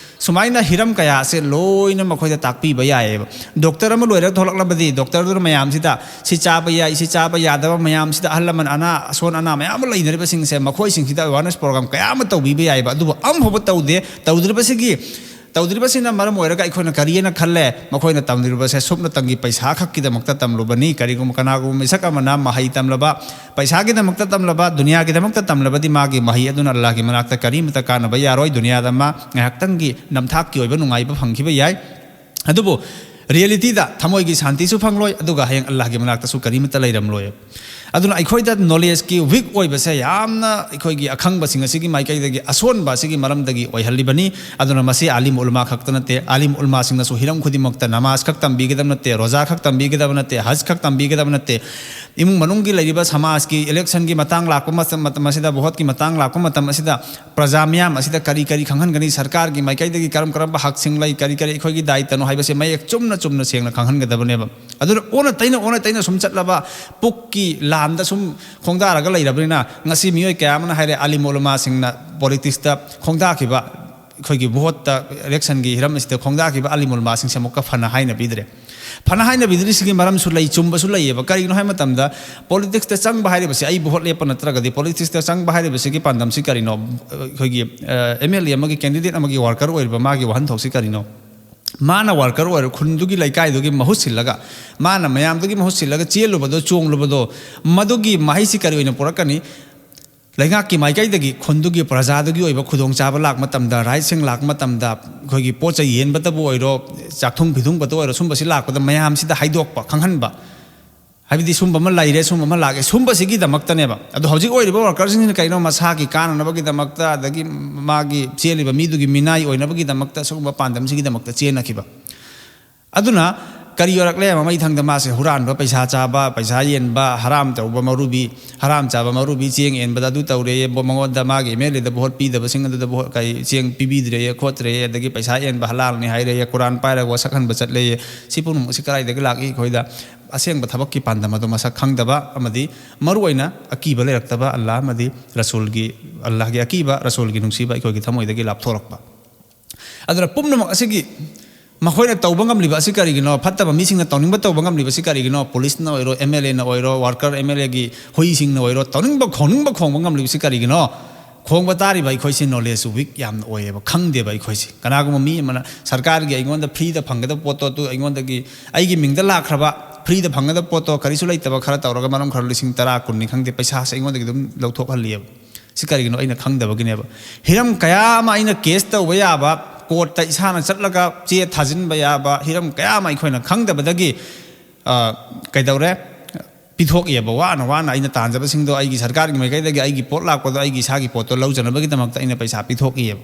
ꯁꯨꯃꯥꯏꯅ ꯍꯤꯔꯝ ꯀꯌꯥꯁꯦ ꯂꯣꯏꯅ ꯃꯈꯣꯏꯗ ꯇꯥꯛꯄꯤꯕ ꯌꯥꯏꯑꯕ꯫ ꯗꯣꯛꯇꯔ ꯑꯃ ꯂꯣꯏꯔꯒ ꯊꯣꯛꯂꯛꯂꯕꯗꯤ ꯗꯣꯛꯇꯔꯗꯨꯅ ꯃꯌꯥꯝꯁꯤꯗ ꯁꯤ ꯆꯥꯕ ꯌꯥꯏ, ꯁꯤ ꯆꯥꯕ ꯌꯥꯗꯕ ꯃꯌꯥꯝꯁꯤꯗ, ꯑꯍꯜ ꯂꯃꯟ ꯑꯅꯥ ꯑꯁꯣꯟ ꯑꯅꯥ ꯃꯌꯥꯝ ꯑꯃ ꯂꯩꯅꯔꯤꯕꯁꯤꯡꯁꯦ, ꯃꯈꯣꯏꯁꯤꯡꯁꯤꯗ awareness program ꯀꯌꯥ ꯑꯃ ꯇꯧꯕꯤꯕ ꯌꯥꯏꯑꯕ꯫ ꯑꯗꯨꯕꯨ ꯑꯃꯐꯥꯎꯕ ꯇꯧꯗꯦ꯫ ꯇꯧꯗ꯭ꯔꯤꯕꯁꯤꯒꯤ ꯇꯧꯗ꯭ꯔꯤꯕꯁꯤꯅ ꯃꯔꯝ ꯑꯣꯏꯔꯒ ꯑꯩꯈꯣꯏꯅ ꯀꯔꯤ ꯍꯥꯏꯅ ꯈꯜꯂꯦ? ꯃꯈꯣꯏꯅ ꯇꯝꯂꯤꯕꯁꯦ ꯁꯨꯞꯅꯇꯪꯒꯤ ꯄꯩꯁꯥ ꯈꯛꯀꯤꯗꯃꯛꯇ ꯇꯝꯂꯨꯕꯅꯤ꯫ ꯀꯔꯤꯒꯨꯝꯕ ꯀꯅꯥꯒꯨꯝꯕ ꯃꯤꯁꯛ ꯑꯃꯅ ꯃꯍꯩ ꯇꯝꯂꯕ, ꯄꯩꯁꯥꯒꯤꯗꯃꯛꯇ ꯇꯝꯂꯕ, ꯗꯨꯅꯤꯌꯥꯒꯤꯗꯃꯛꯇ ꯇꯝꯂꯕꯗꯤ ꯃꯥꯒꯤ ꯃꯍꯩ ꯑꯗꯨꯅ ꯑꯜꯂꯥꯍꯒꯤ ꯃꯅꯥꯛꯇ ꯀꯔꯤꯃꯇ ꯀꯥꯟꯅꯕ ꯌꯥꯔꯣꯏ꯫ ꯗꯨꯅꯤꯌꯥꯗ ꯃꯥ ꯉꯥꯏꯍꯥꯛꯇꯪꯒꯤ ꯅꯝꯊꯥꯛꯀꯤ ꯑꯣꯏꯕ ꯅꯨꯡꯉꯥꯏꯕ ꯐꯪꯈꯤꯕ ꯌꯥꯏ, ꯑꯗꯨꯕꯨ ꯔꯤꯌꯦꯂꯤꯇꯤꯗ ꯊꯃꯣꯏꯒꯤ ꯁꯥꯟꯇꯤꯁꯨ ꯐꯪꯂꯣꯏ, ꯑꯗꯨꯒ ꯍꯌꯦꯡ ꯑꯜꯂꯥꯍꯒꯤ ꯃꯅꯥꯛꯇꯁꯨ ꯀꯔꯤꯃꯇ ꯂꯩꯔꯝꯂꯣꯏ꯫ ꯑꯗꯨꯅ ꯑꯩꯈꯣꯏꯗ ꯅꯣꯂꯦꯖꯀꯤ ꯋꯤꯛ ꯑꯣꯏꯕꯁꯦ ꯌꯥꯝꯅ ꯑꯩꯈꯣꯏꯒꯤ ꯑꯈꯪꯕꯁꯤꯡ ꯑꯁꯤꯒꯤ ꯃꯥꯏꯀꯩꯗꯒꯤ, ꯑꯁꯣꯟꯕ ꯑꯁꯤꯒꯤ ꯃꯔꯝꯗꯒꯤ ꯑꯣꯏꯍꯜꯂꯤꯕꯅꯤ꯫ ꯑꯗꯨꯅ ꯃꯁꯤ ꯑꯥꯂꯤꯝ ꯎꯂꯃꯥ ꯈꯛꯇ ꯅꯠꯇꯦ꯫ ꯑꯥꯂꯤꯝ ꯎꯂꯃꯥꯁꯤꯡꯅꯁꯨ ꯍꯤꯔꯝ ꯈꯨꯗꯤꯡꯃꯛꯇ ꯅꯃꯥꯖ ꯈꯛ ꯇꯝꯕꯤꯒꯗꯕ ꯅꯠꯇꯦ, ꯔꯣꯖꯥ ꯈꯛ ꯇꯝꯕꯤꯒꯗꯕ ꯅꯠꯇꯦ, ꯍꯖ ꯈꯛ ꯇꯝꯕꯤꯒꯗꯕ ꯅꯠꯇꯦ, ꯏꯃꯨꯡ ꯃꯅꯨꯡꯒꯤ ꯂꯩꯔꯤꯕ ꯁꯃꯥꯖꯀꯤ ꯏꯂꯦꯛꯁꯟꯒꯤ ꯃꯇꯥꯡ ꯂꯥꯛꯄ ꯃꯇꯝ, ꯃꯇꯝ ꯑꯁꯤꯗ, ꯚꯣꯠꯀꯤ ꯃꯇꯥꯡ ꯂꯥꯛꯄ ꯃꯇꯝ ꯑꯁꯤꯗ ꯄ꯭ꯔꯖꯥ ꯃꯤꯌꯥꯝ ꯑꯁꯤꯗ ꯀꯔꯤ ꯀꯔꯤ ꯈꯪꯍꯟꯒꯅꯤ, ꯁꯔꯀꯥꯔꯒꯤ ꯃꯥꯏꯀꯩꯗꯒꯤ ꯀꯔꯝ ꯀꯔꯝꯕ ꯍꯛꯁꯤꯡ ꯂꯩ, ꯀꯔꯤ ꯀꯔꯤ ꯑꯩꯈꯣꯏꯒꯤ ꯗꯥꯏꯇꯅꯣ ꯍꯥꯏꯕꯁꯦ ꯃꯌꯦꯛ ꯆꯨꯝꯅ ꯆꯨꯝꯅ ꯁꯦꯡꯅ ꯈꯪꯍꯟꯒꯗꯕꯅꯦꯕ꯫ ꯑꯗꯨꯅ ꯑꯣꯟꯅ ꯇꯩꯅ, ꯑꯣꯟꯅ ꯇꯩꯅ ꯁꯨꯝ ꯆꯠꯂꯕ ꯄꯨꯛꯀꯤ ꯂꯥꯝꯗ ꯁꯨꯝ ꯈꯣꯡꯗꯥꯔꯒ ꯂꯩꯔꯕꯅꯤꯅ ꯉꯁꯤ ꯃꯤꯑꯣꯏ ꯀꯌꯥ ꯑꯃꯅ ꯍꯥꯏꯔꯦ, ꯑꯥꯂꯤꯝ ꯎꯂꯃꯥꯁꯤꯡꯅ ꯄꯣꯂꯤꯇꯤꯛꯁꯇ ꯈꯣꯡꯗꯥꯈꯤꯕ, ꯑꯩꯈꯣꯏꯒꯤ ꯚꯣꯠꯇ, ꯏꯂꯦꯛꯁꯟꯒꯤ ꯍꯤꯔꯝ ꯑꯁꯤꯗ ꯈꯣꯡꯗꯥꯈꯤꯕ ꯑꯥꯂꯤꯝ ꯎꯂꯃꯥꯁꯤꯡꯁꯦ ꯑꯃꯨꯛꯀ ꯐꯅ ꯍꯥꯏꯅꯕꯤꯗ꯭ꯔꯦ꯫ ꯐꯅ ꯍꯥꯏꯅꯕꯤꯗ꯭ꯔꯤꯁꯤꯒꯤ ꯃꯔꯝꯁꯨ ꯂꯩ, ꯆꯨꯝꯕꯁꯨ ꯂꯩꯌꯦꯕ꯫ ꯀꯔꯤꯒꯤꯅꯣ ꯍꯥꯏꯕ ꯃꯇꯝꯗ, ꯄꯣꯂꯤꯇꯤꯛꯁꯇ ꯆꯪꯕ ꯍꯥꯏꯔꯤꯕꯁꯤ, ꯑꯩ ꯚꯣꯠ ꯂꯦꯞꯄ ꯅꯠꯇ꯭ꯔꯒꯗꯤ ꯄꯣꯂꯤꯇꯤꯛꯁꯇ ꯆꯪꯕ ꯍꯥꯏꯔꯤꯕꯁꯤꯒꯤ ꯄꯥꯟꯗꯝꯁꯤ ꯀꯔꯤꯅꯣ? ꯑꯩꯈꯣꯏꯒꯤ ꯑꯦꯝ ꯑꯦꯜ ꯑꯦ ꯑꯃꯒꯤ, ꯀꯦꯟꯗꯤꯗꯦꯠ ꯑꯃꯒꯤ ꯋꯥꯔꯀꯔ ꯑꯣꯏꯔꯤꯕ ꯃꯥꯒꯤ ꯋꯥꯍꯟꯊꯣꯛꯁꯤ ꯀꯔꯤꯅꯣ? ꯃꯥꯅ ꯋꯥꯔꯀꯔ ꯑꯣꯏꯔ ꯈꯨꯟꯗꯨꯒꯤ, ꯂꯩꯀꯥꯏꯗꯨꯒꯤ ꯃꯍꯨꯠ ꯁꯤꯜꯂꯒ, ꯃꯥꯅ ꯃꯌꯥꯝꯗꯨꯒꯤ ꯃꯍꯨꯠ ꯁꯤꯜꯂꯒ ꯆꯦꯜꯂꯨꯕꯗꯣ, ꯆꯣꯡꯂꯨꯕꯗꯣ, ꯃꯗꯨꯒꯤ ꯃꯍꯩꯁꯤ ꯀꯔꯤ ꯑꯣꯏꯅ ꯄꯨꯔꯛꯀꯅꯤ? ꯂꯩꯉꯥꯛꯀꯤ ꯃꯥꯏꯀꯩꯗꯒꯤ, ꯈꯨꯟꯗꯨꯒꯤ ꯄ꯭ꯔꯖꯥꯗꯨꯒꯤ ꯑꯣꯏꯕ ꯈꯨꯗꯣꯡꯆꯥꯕ ꯂꯥꯛꯄ ꯃꯇꯝꯗ, ꯔꯥꯏꯠꯁꯤꯡ ꯂꯥꯛꯄ ꯃꯇꯝꯗ, ꯑꯩꯈꯣꯏꯒꯤ ꯄꯣꯠ ꯆꯩ ꯌꯦꯟꯕꯗꯕꯨ ꯑꯣꯏꯔꯣ, ꯆꯥꯛꯊꯨꯡ ꯐꯤꯊꯨꯡꯕꯗ ꯑꯣꯏꯔꯣ, ꯁꯨꯝꯕꯁꯤ ꯂꯥꯛꯄꯗ ꯃꯌꯥꯝꯁꯤꯗ ꯍꯥꯏꯗꯣꯛꯄ, ꯈꯪꯍꯟꯕ꯫ ꯍꯥꯏꯕꯗꯤ ꯁꯨꯝꯕ ꯑꯃ ꯂꯩꯔꯦ, ꯁꯨꯝꯕ ꯑꯃ ꯂꯥꯛꯑꯦ, ꯁꯨꯝꯕꯁꯤꯒꯤꯗꯃꯛꯇꯅꯦꯕ꯫ ꯑꯗꯣ ꯍꯧꯖꯤꯛ ꯑꯣꯏꯔꯤꯕ ꯋꯥꯔꯀꯔꯁꯤꯡꯁꯤꯅ ꯀꯩꯅꯣ? ꯃꯁꯥꯒꯤ ꯀꯥꯟꯅꯅꯕꯒꯤꯗꯃꯛꯇ, ꯑꯗꯒꯤ ꯃꯥꯒꯤ ꯆꯦꯜꯂꯤꯕ ꯃꯤꯗꯨꯒꯤ ꯃꯤꯅꯥꯏ ꯑꯣꯏꯅꯕꯒꯤꯗꯃꯛꯇ ꯁꯤꯒꯨꯝꯕ ꯄꯥꯟꯗꯝꯁꯤꯒꯤꯗꯃꯛꯇ ꯆꯦꯟꯅꯈꯤꯕ꯫ ꯑꯗꯨꯅ ꯀꯔꯤ ꯑꯣꯏꯔꯛꯂꯦ? ꯃꯃꯩ ꯊꯪꯗ ꯃꯥꯁꯦ ꯍꯨꯔꯥꯟꯕ, ꯄꯩꯁꯥ ꯆꯥꯕ, ꯄꯩꯁꯥ ꯌꯦꯟꯕ, ꯍꯔꯥꯝ ꯇꯧꯕ ꯃꯧꯔꯨꯕꯤ, ꯍꯔꯥꯝ ꯆꯥꯕ ꯃꯧꯔꯨꯕꯤ, ꯆꯦꯡ ꯌꯦꯟꯕꯗ ꯑꯗꯨ ꯇꯧꯔꯦꯌꯦ, ꯕꯣ-, ꯃꯉꯣꯟꯗ ꯃꯥꯒꯤ ꯑꯦꯝ ꯑꯦꯜ ꯑꯦꯗ ꯚꯣꯠ ꯄꯤꯗꯕꯁꯤꯡ ꯑꯗꯨꯗ ꯚꯣꯠ, ꯀꯔꯤ, ꯆꯦꯡ ꯄꯤꯕꯤꯗ꯭ꯔꯦꯌꯦ, ꯈꯣꯠꯇ꯭ꯔꯦꯌꯦ, ꯑꯗꯒꯤ ꯄꯩꯁꯥ ꯌꯦꯟꯕ ꯍꯂꯥꯜꯅꯤ ꯍꯥꯏꯔꯦꯌꯦ, ꯀꯨꯔꯥꯟ ꯄꯥꯏꯔꯒ ꯋꯥꯁꯛ ꯍꯟꯕ ꯆꯠꯂꯦꯌꯦ꯫ ꯁꯤ ꯄꯨꯝꯅꯃꯛꯁꯤ ꯀꯗꯥꯏꯗꯒꯤ ꯂꯥꯛꯏ? ꯑꯩꯈꯣꯏꯗ ꯑꯁꯦꯡꯕ ꯊꯕꯛꯀꯤ ꯄꯥꯟꯗꯝ ꯑꯗꯨ ꯃꯁꯛ ꯈꯪꯗꯕ ꯑꯃꯗꯤ ꯃꯔꯨꯑꯣꯏꯅ ꯑꯀꯤꯕ ꯂꯩꯔꯛꯇꯕ, ꯑꯜꯂꯥꯍ ꯑꯃꯗꯤ ꯔꯁꯨꯜꯒꯤ, ꯑꯜꯂꯥꯍꯒꯤ ꯑꯀꯤꯕ, ꯔꯁꯨꯜꯒꯤ ꯅꯨꯡꯁꯤꯕ ꯑꯩꯈꯣꯏꯒꯤ ꯊꯃꯣꯏꯗꯒꯤ ꯂꯥꯞꯊꯣꯔꯛꯄ꯫ ꯑꯗꯨꯅ ꯄꯨꯝꯅꯃꯛ ꯑꯁꯤꯒꯤ ꯃꯈꯣꯏꯅ ꯇꯧꯕ ꯉꯝꯂꯤꯕ ꯑꯁꯤ ꯀꯔꯤꯒꯤꯅꯣ? ꯐꯠꯇꯕ ꯃꯤꯁꯤꯡꯅ ꯇꯧꯅꯤꯡꯕ ꯇꯧꯕ ꯉꯝꯂꯤꯕꯁꯤ ꯀꯔꯤꯒꯤꯅꯣ? ꯄꯨꯂꯤꯁꯅ ꯑꯣꯏꯔꯣ, ꯑꯦꯝ ꯑꯦꯜ ꯑꯦꯅ ꯑꯣꯏꯔꯣ, ꯋꯥꯔꯀꯔ ꯑꯦꯝ ꯑꯦꯜ ꯑꯦꯒꯤ ꯍꯨꯏꯁꯤꯡꯅ ꯑꯣꯏꯔꯣ, ꯇꯧꯅꯤꯡꯕ ꯈꯣꯡꯅꯤꯡꯕ ꯈꯣꯡꯕ ꯉꯝꯂꯤꯕꯁꯤ ꯀꯔꯤꯒꯤꯅꯣ? ꯈꯣꯡꯕ ꯇꯥꯔꯤꯕ ꯑꯩꯈꯣꯏꯁꯤ ꯅꯣꯂꯦꯖ ꯋꯤꯛ ꯌꯥꯝꯅ ꯑꯣꯏꯌꯦꯕ, ꯈꯪꯗꯦꯕ ꯑꯩꯈꯣꯏꯁꯤ꯫ ꯀꯅꯥꯒꯨꯝꯕ ꯃꯤ ꯑꯃꯅ ꯁꯔꯀꯥꯔꯒꯤ ꯑꯩꯉꯣꯟꯗ ꯐ꯭ꯔꯤꯗ ꯐꯪꯒꯗꯕ ꯄꯣꯠꯇꯣ ꯑꯗꯨ ꯑꯩꯉꯣꯟꯗꯒꯤ, ꯑꯩꯒꯤ ꯃꯤꯡꯗ ꯂꯥꯛꯈ꯭ꯔꯕ ꯐ꯭ꯔꯤꯗ ꯐꯪꯒꯗꯕ ꯄꯣꯠꯇꯣ ꯀꯔꯤꯁꯨ ꯂꯩꯇꯕ ꯈꯔ ꯇꯧꯔꯒ ꯃꯔꯝ ꯈꯔ ꯂꯤꯁꯤꯡ ꯇꯔꯥ, ꯀꯨꯟꯅꯤ ꯈꯪꯗꯦ, ꯄꯩꯁꯥꯁꯦ ꯑꯩꯉꯣꯟꯗꯒꯤ ꯑꯗꯨꯝ ꯂꯧꯊꯣꯛꯍꯜꯂꯤꯑꯕ꯫ ꯁꯤ ꯀꯔꯤꯒꯤꯅꯣ? ꯑꯩꯅ ꯈꯪꯗꯕꯒꯤꯅꯦꯕ꯫ ꯍꯤꯔꯝ ꯀꯌꯥ ꯑꯃ ꯑꯩꯅ ꯀꯦꯁ ꯇꯧꯕ ꯌꯥꯕ, ꯀꯣꯔꯠꯇ ꯏꯁꯥꯅ ꯆꯠꯂꯒ ꯆꯦ ꯊꯥꯖꯤꯟꯕ ꯌꯥꯕ ꯍꯤꯔꯝ ꯀꯌꯥ ꯑꯃ ꯑꯩꯈꯣꯏꯅ ꯈꯪꯗꯕꯗꯒꯤ, ꯑ, ꯀꯩꯗꯧꯔꯦ? ꯄꯤꯊꯣꯛꯏꯑꯕ꯫ ꯋꯥꯅ ꯋꯥꯅ ꯑꯩꯅ ꯇꯥꯟꯖꯕꯁꯤꯡꯗꯣ, ꯑꯩꯒꯤ ꯁꯔꯀꯥꯔꯒꯤ ꯃꯥꯏꯀꯩꯗꯒꯤ ꯑꯩꯒꯤ ꯄꯣꯠ ꯂꯥꯛꯄꯗꯣ, ꯑꯩꯒꯤ ꯏꯁꯥꯒꯤ ꯄꯣꯠꯇꯣ ꯂꯧꯖꯅꯕꯒꯤꯗꯃꯛꯇ ꯑꯩꯅ ꯄꯩꯁꯥ ꯄꯤꯊꯣꯛꯏꯑꯕ꯫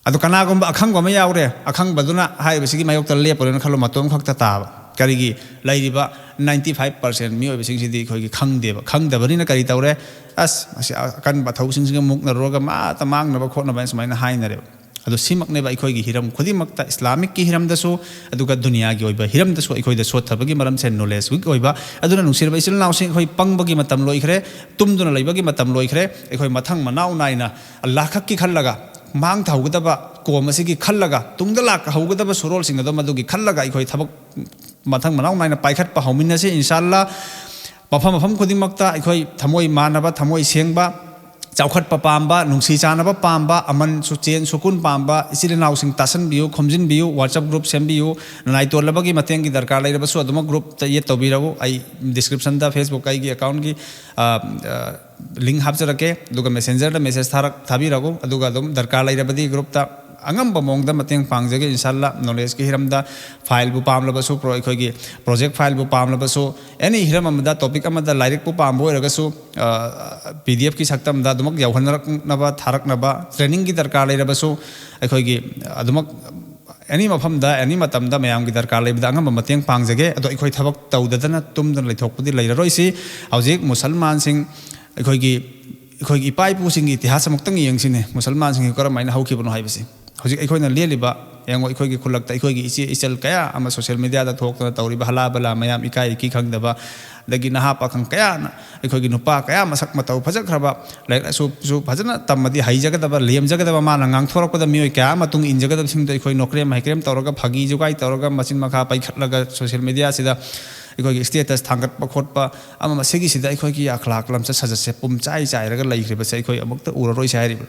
ꯑꯗꯣ ꯀꯅꯥꯒꯨꯝꯕ ꯑꯈꯪꯕ ꯑꯃ ꯌꯥꯎꯔꯦ, ꯑꯈꯪꯕꯗꯨꯅ ꯍꯥꯏꯔꯤꯕꯁꯤꯒꯤ ꯃꯥꯌꯣꯛꯇ ꯂꯦꯞꯄꯨꯔꯦꯅ ꯈꯜꯂꯣ, ꯃꯇꯣꯝ ꯈꯛꯇ ꯇꯥꯕ꯫ ꯀꯔꯤꯒꯤ? ꯂꯩꯔꯤꯕ ninety five percent ꯃꯤꯑꯣꯏꯕꯁꯤꯡꯁꯤꯗꯤ ꯑꯩꯈꯣꯏꯒꯤ ꯈꯪꯗꯦꯕ꯫ ꯈꯪꯗꯕꯅꯤꯅ ꯀꯔꯤ ꯇꯧꯔꯦ? "ꯑꯁ, ꯑꯁꯤ ꯑꯀꯟꯕ ꯊꯧꯁꯤꯡꯁꯤꯒ ꯃꯨꯛꯅꯔꯨꯔꯒ ꯃꯥꯇ ꯃꯥꯡꯅꯕ ꯈꯣꯠꯅꯕ" ꯍꯥꯏꯅ ꯁꯨꯃꯥꯏꯅ ꯍꯥꯏꯅꯔꯦꯕ꯫ ꯑꯗꯣ ꯁꯤꯃꯛꯅꯦꯕ ꯑꯩꯈꯣꯏꯒꯤ ꯍꯤꯔꯝ ꯈꯨꯗꯤꯡꯃꯛꯇ, ꯏꯁꯂꯥꯃꯤꯛꯀꯤ ꯍꯤꯔꯝꯗꯁꯨ, ꯑꯗꯨꯒ ꯗꯨꯅꯤꯌꯥꯒꯤ ꯑꯣꯏꯕ ꯍꯤꯔꯝꯗꯁꯨ ꯑꯩꯈꯣꯏꯗ ꯁꯣꯠꯊꯕꯒꯤ ꯃꯔꯝꯁꯦ ꯅꯣꯂꯦꯖ ꯋꯤꯛ ꯑꯣꯏꯕ꯫ ꯑꯗꯨꯅ ꯅꯨꯡꯁꯤꯔꯕ ꯏꯆꯤꯜ ꯏꯅꯥꯎꯁꯤꯡ, ꯑꯩꯈꯣꯏ ꯄꯪꯕꯒꯤ ꯃꯇꯝ ꯂꯣꯏꯈ꯭ꯔꯦ, ꯇꯨꯝꯗꯨꯅ ꯂꯩꯕꯒꯤ ꯃꯇꯝ ꯂꯣꯏꯈ꯭ꯔꯦ꯫ ꯑꯩꯈꯣꯏ ꯃꯊꯪ ꯃꯅꯥꯎ ꯅꯥꯏꯅ ꯑꯜꯂꯥꯍ ꯈꯛꯀꯤ ꯈꯜꯂꯒ, ꯃꯥꯡ ꯊꯥꯍꯧꯒꯗꯕ ꯀꯣꯝ ꯑꯁꯤꯒꯤ ꯈꯜꯂꯒ, ꯇꯨꯡꯗ ꯂꯥꯛꯍꯧꯒꯗꯕ ꯁꯨꯔꯣꯜꯁꯤꯡ ꯑꯗꯣ ꯃꯗꯨꯒꯤ ꯈꯜꯂꯒ ꯑꯩꯈꯣꯏ ꯊꯕꯛ ꯃꯊꯪ ꯃꯅꯥꯎ ꯅꯥꯏꯅ ꯄꯥꯏꯈꯠꯄ ꯍꯧꯃꯤꯟꯅꯁꯤ, ꯏꯟꯁꯥ ꯑꯜꯂꯥꯍ꯫ ꯃꯐꯝ ꯃꯐꯝ ꯈꯨꯗꯤꯡꯃꯛꯇ ꯑꯩꯈꯣꯏ ꯊꯃꯣꯏ ꯃꯥꯟꯅꯕ, ꯊꯃꯣꯏ ꯁꯦꯡꯕ, ꯆꯥꯎꯈꯠꯄ ꯄꯥꯝꯕ, ꯅꯨꯡꯁꯤ ꯆꯥꯟꯅꯕ ꯄꯥꯝꯕ, ꯑꯃꯟ ꯁꯨ-, ꯆꯦꯟ ꯁꯨꯀꯨꯟ ꯄꯥꯝꯕ ꯏꯆꯤꯜ ꯏꯅꯥꯎꯁꯤꯡ ꯇꯥꯁꯟꯕꯤꯌꯨ, ꯈꯣꯝꯖꯤꯟꯕꯤꯌꯨ, WhatsApp group ꯁꯦꯝꯕꯤꯌꯨ, ꯅꯅꯥꯏ ꯇꯣꯜꯂꯕꯒꯤ ꯃꯇꯦꯡꯒꯤ ꯗꯔꯀꯥꯔ ꯂꯩꯔꯕꯁꯨ ꯑꯗꯨꯃꯛ group ꯇ add ꯇꯧꯕꯤꯔꯛꯎ꯫ ꯑꯩ description ꯗ Facebook ꯑꯩꯒꯤ account ꯀꯤ, ꯑ, ꯑ, link ꯍꯥꯞꯆꯔꯛꯀꯦ, ꯑꯗꯨꯒ messenger ꯗ message ꯊꯥꯔꯛ-, ꯊꯥꯕꯤꯔꯛꯎ, ꯑꯗꯨꯒ ꯑꯗꯨꯝ ꯗꯔꯀꯥꯔ ꯂꯩꯔꯕꯗꯤ group ꯇ ꯑꯉꯝꯕ ꯃꯑꯣꯡꯗ ꯃꯇꯦꯡ ꯄꯥꯡꯖꯒꯦ, ꯏꯟꯁꯥ ꯑꯜꯂꯥꯍ꯫ ꯅꯣꯂꯦꯖꯀꯤ ꯍꯤꯔꯝꯗ ꯐꯥꯏꯜꯕꯨ ꯄꯥꯝꯂꯕꯁꯨ, ꯄ꯭ꯔꯣ-, ꯑꯩꯈꯣꯏꯒꯤ project ꯐꯥꯏꯜꯕꯨ ꯄꯥꯝꯂꯕꯁꯨ, any ꯍꯤꯔꯝ ꯑꯃꯗ, topic ꯑꯃꯗ, ꯂꯥꯏꯔꯤꯛꯄꯨ ꯄꯥꯝꯕ ꯑꯣꯏꯔꯒꯁꯨ, ꯑ, PDF ꯀꯤ ꯁꯛꯇꯝꯗ ꯑꯗꯨꯃꯛ ꯌꯧꯍꯟꯅꯔꯛꯅꯕ, ꯊꯥꯔꯛꯅꯕ, training ꯒꯤ ꯗꯔꯀꯥꯔ ꯂꯩꯔꯕꯁꯨ, ꯑꯩꯈꯣꯏꯒꯤ ꯑꯗꯨꯃꯛ ꯑꯦꯅꯤ ꯃꯐꯝꯗ, ꯑꯦꯅꯤ ꯃꯇꯝꯗ ꯃꯌꯥꯝꯒꯤ ꯗꯔꯀꯥꯔ ꯂꯩꯕꯗ ꯑꯉꯝꯕ ꯃꯇꯦꯡ ꯄꯥꯡꯖꯒꯦ꯫ ꯑꯗꯣ ꯑꯩꯈꯣꯏ ꯊꯕꯛ ꯇꯧꯗꯗꯅ, ꯇꯨꯝꯗꯅ ꯂꯩꯊꯣꯛꯄꯗꯤ ꯂꯩꯔꯔꯣꯏꯁꯤ꯫ ꯍꯧꯖꯤꯛ ꯃꯨꯁꯜꯃꯥꯟꯁꯤꯡ, ꯑꯩꯈꯣꯏꯒꯤ, ꯑꯩꯈꯣꯏꯒꯤ ꯏꯄꯥ ꯏꯄꯨꯁꯤꯡꯒꯤ ꯏꯇꯤꯍꯥꯁ ꯑꯃꯨꯛꯇꯪ ꯌꯦꯡꯁꯤꯅꯦ, ꯃꯨꯁꯜꯃꯥꯟꯁꯤꯡꯁꯤ ꯀꯔꯝꯍꯥꯏꯅ ꯍꯧꯈꯤꯕꯅꯣ ꯍꯥꯏꯕꯁꯤ꯫ ꯍꯧꯖꯤꯛ ꯑꯩꯈꯣꯏꯅ ꯂꯦꯜꯂꯤꯕ, ꯌꯦꯡꯉꯣ, ꯑꯩꯈꯣꯏꯒꯤ ꯈꯨꯜꯂꯛꯇ ꯑꯩꯈꯣꯏꯒꯤ ꯏꯆꯦ ꯏꯆꯜ ꯀꯌꯥ ꯑꯃ ꯁꯣꯁꯤꯌꯦꯜ ꯃꯦꯗꯤꯌꯥꯗ ꯊꯣꯛꯇꯅ ꯇꯧꯔꯤꯕ ꯍꯂꯥ ꯕꯂꯥ ꯃꯌꯥꯝ, ꯏꯀꯥꯏ ꯏꯀꯤ ꯈꯪꯗꯕ, ꯑꯗꯒꯤ ꯅꯍꯥ ꯄꯥꯈꯪ ꯀꯌꯥꯅ, ꯑꯩꯈꯣꯏꯒꯤ ꯅꯨꯄꯥ ꯀꯌꯥ ꯃꯁꯛ ꯃꯇꯧ ꯐꯖꯈ꯭ꯔꯕ, ꯂꯥꯏꯔꯤꯛ ꯂꯥꯏꯁꯨꯁꯨ ꯐꯖꯅ ꯇꯝꯃꯗꯤ ꯍꯩꯖꯒꯗꯕ, ꯂꯦꯝꯖꯒꯗꯕ, ꯃꯥꯅ ꯉꯥꯡꯊꯣꯔꯛꯄꯗ ꯃꯤꯑꯣꯏ ꯀꯌꯥ ꯃꯇꯨꯡ ꯏꯟꯖꯒꯗꯕꯁꯤꯡꯗꯣ ꯑꯩꯈꯣꯏ ꯅꯣꯀ꯭ꯔꯦꯝ ꯍꯩꯀ꯭ꯔꯦꯝ ꯇꯧꯔꯒ, ꯐꯥꯒꯤ ꯖꯨꯒꯥꯏ ꯇꯧꯔꯒ, ꯃꯆꯤꯟ ꯃꯈꯥ ꯄꯩꯈꯠꯂꯒ, ꯁꯣꯁꯤꯌꯦꯜ ꯃꯦꯗꯤꯌꯥꯁꯤꯗ ꯑꯩꯈꯣꯏꯒꯤ ꯁ꯭ꯇꯦꯇꯁ ꯊꯥꯡꯒꯠꯄ ꯈꯣꯠꯄ ꯑꯃ, ꯃꯁꯤꯒꯤꯁꯤꯗ ꯑꯩꯈꯣꯏꯒꯤ ꯑꯈ꯭ꯂꯥꯛ ꯂꯝꯆꯠ ꯁꯥꯖꯠꯁꯦ ꯄꯨꯝꯆꯥꯏ ꯆꯥꯏꯔꯒ ꯂꯩꯈ꯭ꯔꯤꯕꯁꯦ ꯑꯩꯈꯣꯏ ꯑꯃꯨꯛꯇ ꯎꯔꯔꯣꯏꯁꯦ ꯍꯥꯏꯔꯤꯕ꯫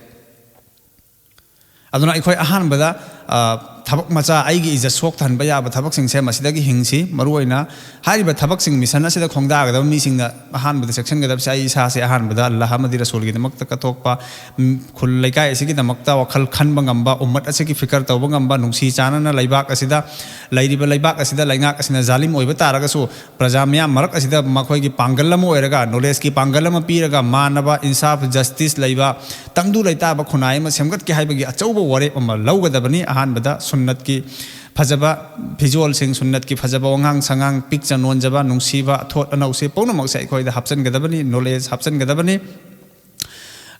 ꯑꯗꯨꯅ ꯑꯩꯈꯣꯏ ꯑꯍꯥꯟꯕꯗ, ꯑ, ꯊꯕꯛ ꯃꯆꯥ, ꯑꯩꯒꯤ ꯏꯖꯠ ꯁꯣꯛꯊꯍꯟꯕ ꯌꯥꯕ ꯊꯕꯛꯁꯤꯡꯁꯦ ꯃꯁꯤꯗꯒꯤ ꯍꯤꯡꯁꯤ꯫ ꯃꯔꯨꯑꯣꯏꯅ ꯍꯥꯏꯔꯤꯕ ꯊꯕꯛꯁꯤꯡ, ꯃꯤꯁꯟ ꯑꯁꯤꯗ ꯈꯣꯡꯗꯥꯒꯗꯕ ꯃꯤꯁꯤꯡꯅ ꯑꯍꯥꯟꯕꯗ ꯆꯦꯛꯁꯤꯟꯒꯗꯕꯁꯦ ꯑꯩ ꯏꯁꯥꯁꯦ ꯑꯍꯥꯟꯕꯗ ꯑꯜꯂꯥꯍ ꯑꯃꯗꯤ ꯔꯁꯨꯜꯒꯤꯗꯃꯛꯇ ꯀꯠꯊꯣꯛꯄ, ꯎꯝ, ꯈꯨꯜ ꯂꯩꯀꯥꯏ ꯑꯁꯤꯒꯤꯗꯃꯛꯇ ꯋꯥꯈꯜ ꯈꯟꯕ ꯉꯝꯕ, ꯎꯝꯃꯠ ꯑꯁꯤꯒꯤ ꯐꯤꯀꯔ ꯇꯧꯕ ꯉꯝꯕ, ꯅꯨꯡꯁꯤ ꯆꯥꯟꯅꯅ ꯂꯩꯕꯥꯛ ꯑꯁꯤꯗ, ꯂꯩꯔꯤꯕ ꯂꯩꯕꯥꯛ ꯑꯁꯤꯗ, ꯂꯩꯉꯥꯛ ꯑꯁꯤꯅ ꯖꯥꯂꯤꯝ ꯑꯣꯏꯕ ꯇꯥꯔꯒꯁꯨ, ꯄ꯭ꯔꯖꯥ ꯃꯤꯌꯥꯝ ꯃꯔꯛ ꯑꯁꯤꯗ ꯃꯈꯣꯏꯒꯤ ꯄꯥꯡꯒꯜ ꯑꯃ ꯑꯣꯏꯔꯒ, ꯅꯣꯂꯦꯖꯀꯤ ꯄꯥꯡꯒꯜ ꯑꯃ ꯄꯤꯔꯒ, ꯃꯥꯟꯅꯕ, ꯏꯟꯁꯥꯐ, ꯖꯁꯇꯤꯁ ꯂꯩꯕ, ꯇꯪꯗꯨ ꯂꯩꯇꯥꯕ ꯈꯨꯟꯅꯥꯏ ꯑꯃ ꯁꯦꯝꯒꯠꯀꯦ ꯍꯥꯏꯕꯒꯤ ꯑꯆꯧꯕ ꯋꯥꯔꯦꯞ ꯑꯃ ꯂꯧꯒꯗꯕꯅꯤ꯫ ꯑꯍꯥꯟꯕꯗ ꯁꯨꯟꯅꯠꯀꯤ ꯐꯖꯕ ꯐꯤꯖꯣꯜꯁꯤꯡ, ꯁꯨꯟꯅꯠꯀꯤ ꯐꯖꯕ ꯋꯥꯉꯥꯡ ꯁꯉꯥꯡ, ꯄꯤꯛꯆ ꯅꯣꯟꯖꯕ, ꯅꯨꯡꯁꯤꯕ, ꯑꯊꯣꯠ ꯑꯅꯧꯁꯦ ꯄꯨꯝꯅꯃꯛꯁꯦ ꯑꯩꯈꯣꯏꯗ ꯍꯥꯞꯆꯤꯟꯒꯗꯕꯅꯤ, ꯅꯣꯂꯦꯖ ꯍꯥꯞꯆꯤꯟꯒꯗꯕꯅꯤ꯫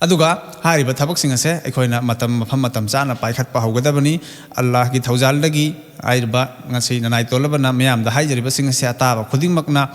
ꯑꯗꯨꯒ ꯍꯥꯏꯔꯤꯕ ꯊꯕꯛꯁꯤꯡ ꯑꯁꯦ ꯑꯩꯈꯣꯏꯅ ꯃꯇꯝ, ꯃꯐꯝ ꯃꯇꯝ ꯆꯥꯅ ꯄꯥꯏꯈꯠꯄ ꯍꯧꯒꯗꯕꯅꯤ꯫ ꯑꯜꯂꯥꯍꯒꯤ ꯊꯧꯖꯥꯜꯗꯒꯤ ꯍꯥꯏꯔꯤꯕ ꯉꯁꯤ ꯅꯅꯥꯏ ꯇꯣꯜꯂꯕꯅ ꯃꯤꯌꯥꯝꯗ ꯍꯥꯏꯖꯔꯤꯕꯁꯤꯡ ꯑꯁꯦ ꯑꯇꯥꯕ ꯈꯨꯗꯤꯡꯃꯛꯅ,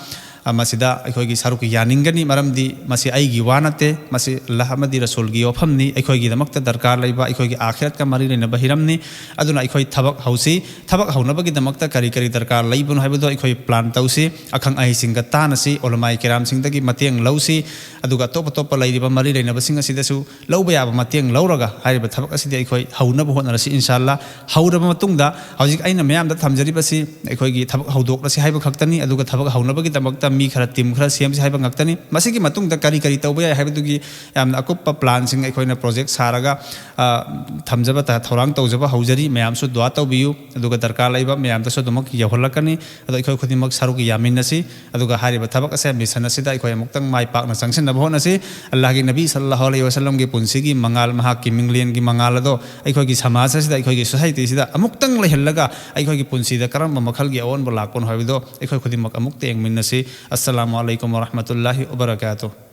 ꯑ, ꯃꯁꯤꯗ ꯑꯩꯈꯣꯏꯒꯤ ꯁꯔꯨꯛ ꯌꯥꯅꯤꯡꯒꯅꯤ꯫ ꯃꯔꯝꯗꯤ ꯃꯁꯤ ꯑꯩꯒꯤ ꯋꯥ ꯅꯠꯇꯦ, ꯃꯁꯤ ꯑꯜꯂꯥꯍ ꯑꯃꯗꯤ ꯔꯁꯨꯜꯒꯤ ꯋꯥꯐꯝꯅꯤ, ꯑꯩꯈꯣꯏꯒꯤꯗꯃꯛꯇ ꯗꯔꯀꯥꯔ ꯂꯩꯕ, ꯑꯩꯈꯣꯏꯒꯤ ꯑꯥꯈꯤꯔꯠꯀ ꯃꯔꯤ ꯂꯩꯅꯕ ꯍꯤꯔꯝꯅꯤ꯫ ꯑꯗꯨꯅ ꯑꯩꯈꯣꯏ ꯊꯕꯛ ꯍꯧꯁꯤ꯫ ꯊꯕꯛ ꯍꯧꯅꯕꯒꯤꯗꯃꯛꯇ ꯀꯔꯤ ꯀꯔꯤ ꯗꯔꯀꯥꯔ ꯂꯩꯕꯅꯣ ꯍꯥꯏꯕꯗꯣ ꯑꯩꯈꯣꯏ ꯄ꯭ꯂꯥꯟ ꯇꯧꯁꯤ꯫ ꯑꯈꯪ ꯑꯍꯩꯁꯤꯡꯒ ꯇꯥꯟꯅꯁꯤ, ꯎꯂꯃꯥꯏ ꯀꯤꯔꯥꯝꯁꯤꯡꯗꯒꯤ ꯃꯇꯦꯡ ꯂꯧꯁꯤ, ꯑꯗꯨꯒ ꯑꯇꯣꯞ ꯑꯇꯣꯞꯄ ꯂꯩꯔꯤꯕ ꯃꯔꯤ ꯂꯩꯅꯕꯁꯤꯡ ꯑꯁꯤꯗꯁꯨ ꯂꯧꯕ ꯌꯥꯕ ꯃꯇꯦꯡ ꯂꯧꯔꯒ ꯍꯥꯏꯔꯤꯕ ꯊꯕꯛ ꯑꯁꯤꯗꯤ ꯑꯩꯈꯣꯏ ꯍꯧꯅꯕ ꯍꯣꯠꯅꯔꯁꯤ, ꯏꯟꯁꯥ ꯑꯜꯂꯥ꯫ ꯍꯧꯔꯕ ꯃꯇꯨꯡꯗ ꯍꯧꯖꯤꯛ ꯑꯩꯅ ꯃꯌꯥꯝꯗ ꯊꯝꯖꯔꯤꯕꯁꯤ ꯑꯩꯈꯣꯏꯒꯤ ꯊꯕꯛ ꯍꯧꯗꯣꯛꯂꯁꯤ ꯍꯥꯏꯕ ꯈꯛꯇꯅꯤ, ꯑꯗꯨꯒ ꯊꯕꯛ ꯍꯧꯅꯕꯒꯤꯗꯃꯛꯇ ꯃꯤ ꯈꯔ, ꯇꯤꯝ ꯈꯔ ꯁꯦꯝꯁꯤ ꯍꯥꯏꯕ ꯉꯥꯛꯇꯅꯤ꯫ ꯃꯁꯤꯒꯤ ꯃꯇꯨꯡꯗ ꯀꯔꯤ ꯀꯔꯤ ꯇꯧꯕ ꯌꯥꯏ ꯍꯥꯏꯕꯗꯨꯒꯤ ꯌꯥꯝꯅ ꯑꯀꯨꯞꯄ ꯄ꯭ꯂꯥꯟꯁꯤꯡ ꯑꯩꯈꯣꯏꯅ ꯄ꯭ꯔꯣꯖꯦꯛ ꯁꯥꯔꯒ, ꯑ, ꯊꯝꯖꯕ ꯇ-, ꯊꯧꯔꯥꯡ ꯇꯧꯖꯕ ꯍꯧꯖꯔꯤ꯫ ꯃꯌꯥꯝꯁꯨ ꯗꯨꯋꯥ ꯇꯧꯕꯤꯌꯨ, ꯑꯗꯨꯒ ꯗꯔꯀꯥꯔ ꯂꯩꯕ ꯃꯌꯥꯝꯗꯁꯨ ꯑꯗꯨꯃꯛ ꯌꯧꯍꯜꯂꯛꯀꯅꯤ꯫ ꯑꯗꯣ ꯑꯩꯈꯣꯏ ꯈꯨꯗꯤꯡꯃꯛ ꯁꯔꯨꯛ ꯌꯥꯃꯤꯟꯅꯁꯤ, ꯑꯗꯨꯒ ꯍꯥꯏꯔꯤꯕ ꯊꯕꯛ ꯑꯁꯦ, ꯃꯤꯁꯟ ꯑꯁꯤꯗ ꯑꯩꯈꯣꯏ ꯑꯃꯨꯛꯇꯪ ꯃꯥꯏ ꯄꯥꯛꯅ ꯆꯪꯁꯤꯟꯅꯕ ꯍꯣꯠꯅꯁꯤ꯫ ꯑꯜꯂꯥꯍꯒꯤ ꯅꯕꯤ ꯁꯜꯂꯜꯂꯥꯍꯨ ꯑꯂꯩꯍꯤ ꯋꯁꯜꯂꯝꯒꯤ ꯄꯨꯟꯁꯤꯒꯤ ꯃꯉꯥꯜ, ꯃꯍꯥꯛꯀꯤ ꯃꯤꯡꯂꯦꯟꯒꯤ ꯃꯉꯥꯜ ꯑꯗꯣ ꯑꯩꯈꯣꯏꯒꯤ ꯁꯃꯥꯖ ꯑꯁꯤꯗ, ꯑꯩꯈꯣꯏꯒꯤ ꯁꯣꯁꯥꯏꯇꯤ ꯑꯁꯤꯗ ꯑꯃꯨꯛꯇꯪ ꯂꯩꯍꯜꯂꯒ ꯑꯩꯈꯣꯏꯒꯤ ꯄꯨꯟꯁꯤꯗ ꯀꯔꯝꯕ ꯃꯈꯜꯒꯤ ꯑꯑꯣꯟꯕ ꯂꯥꯛꯄꯅꯣ ꯍꯥꯏꯕꯗꯣ ꯑꯩꯈꯣꯏ ꯈꯨꯗꯤꯡꯃꯛ ꯑꯃꯨꯛꯇ ꯌꯦꯡꯃꯤꯟꯅꯁꯤ꯫ ꯑꯁꯁꯂꯥꯃꯨ ꯑꯂꯩꯀꯨꯝ ꯋꯔꯍꯃꯇꯨꯜꯂꯥꯍꯤ ꯋꯕꯔꯀꯥꯇꯨꯍ꯫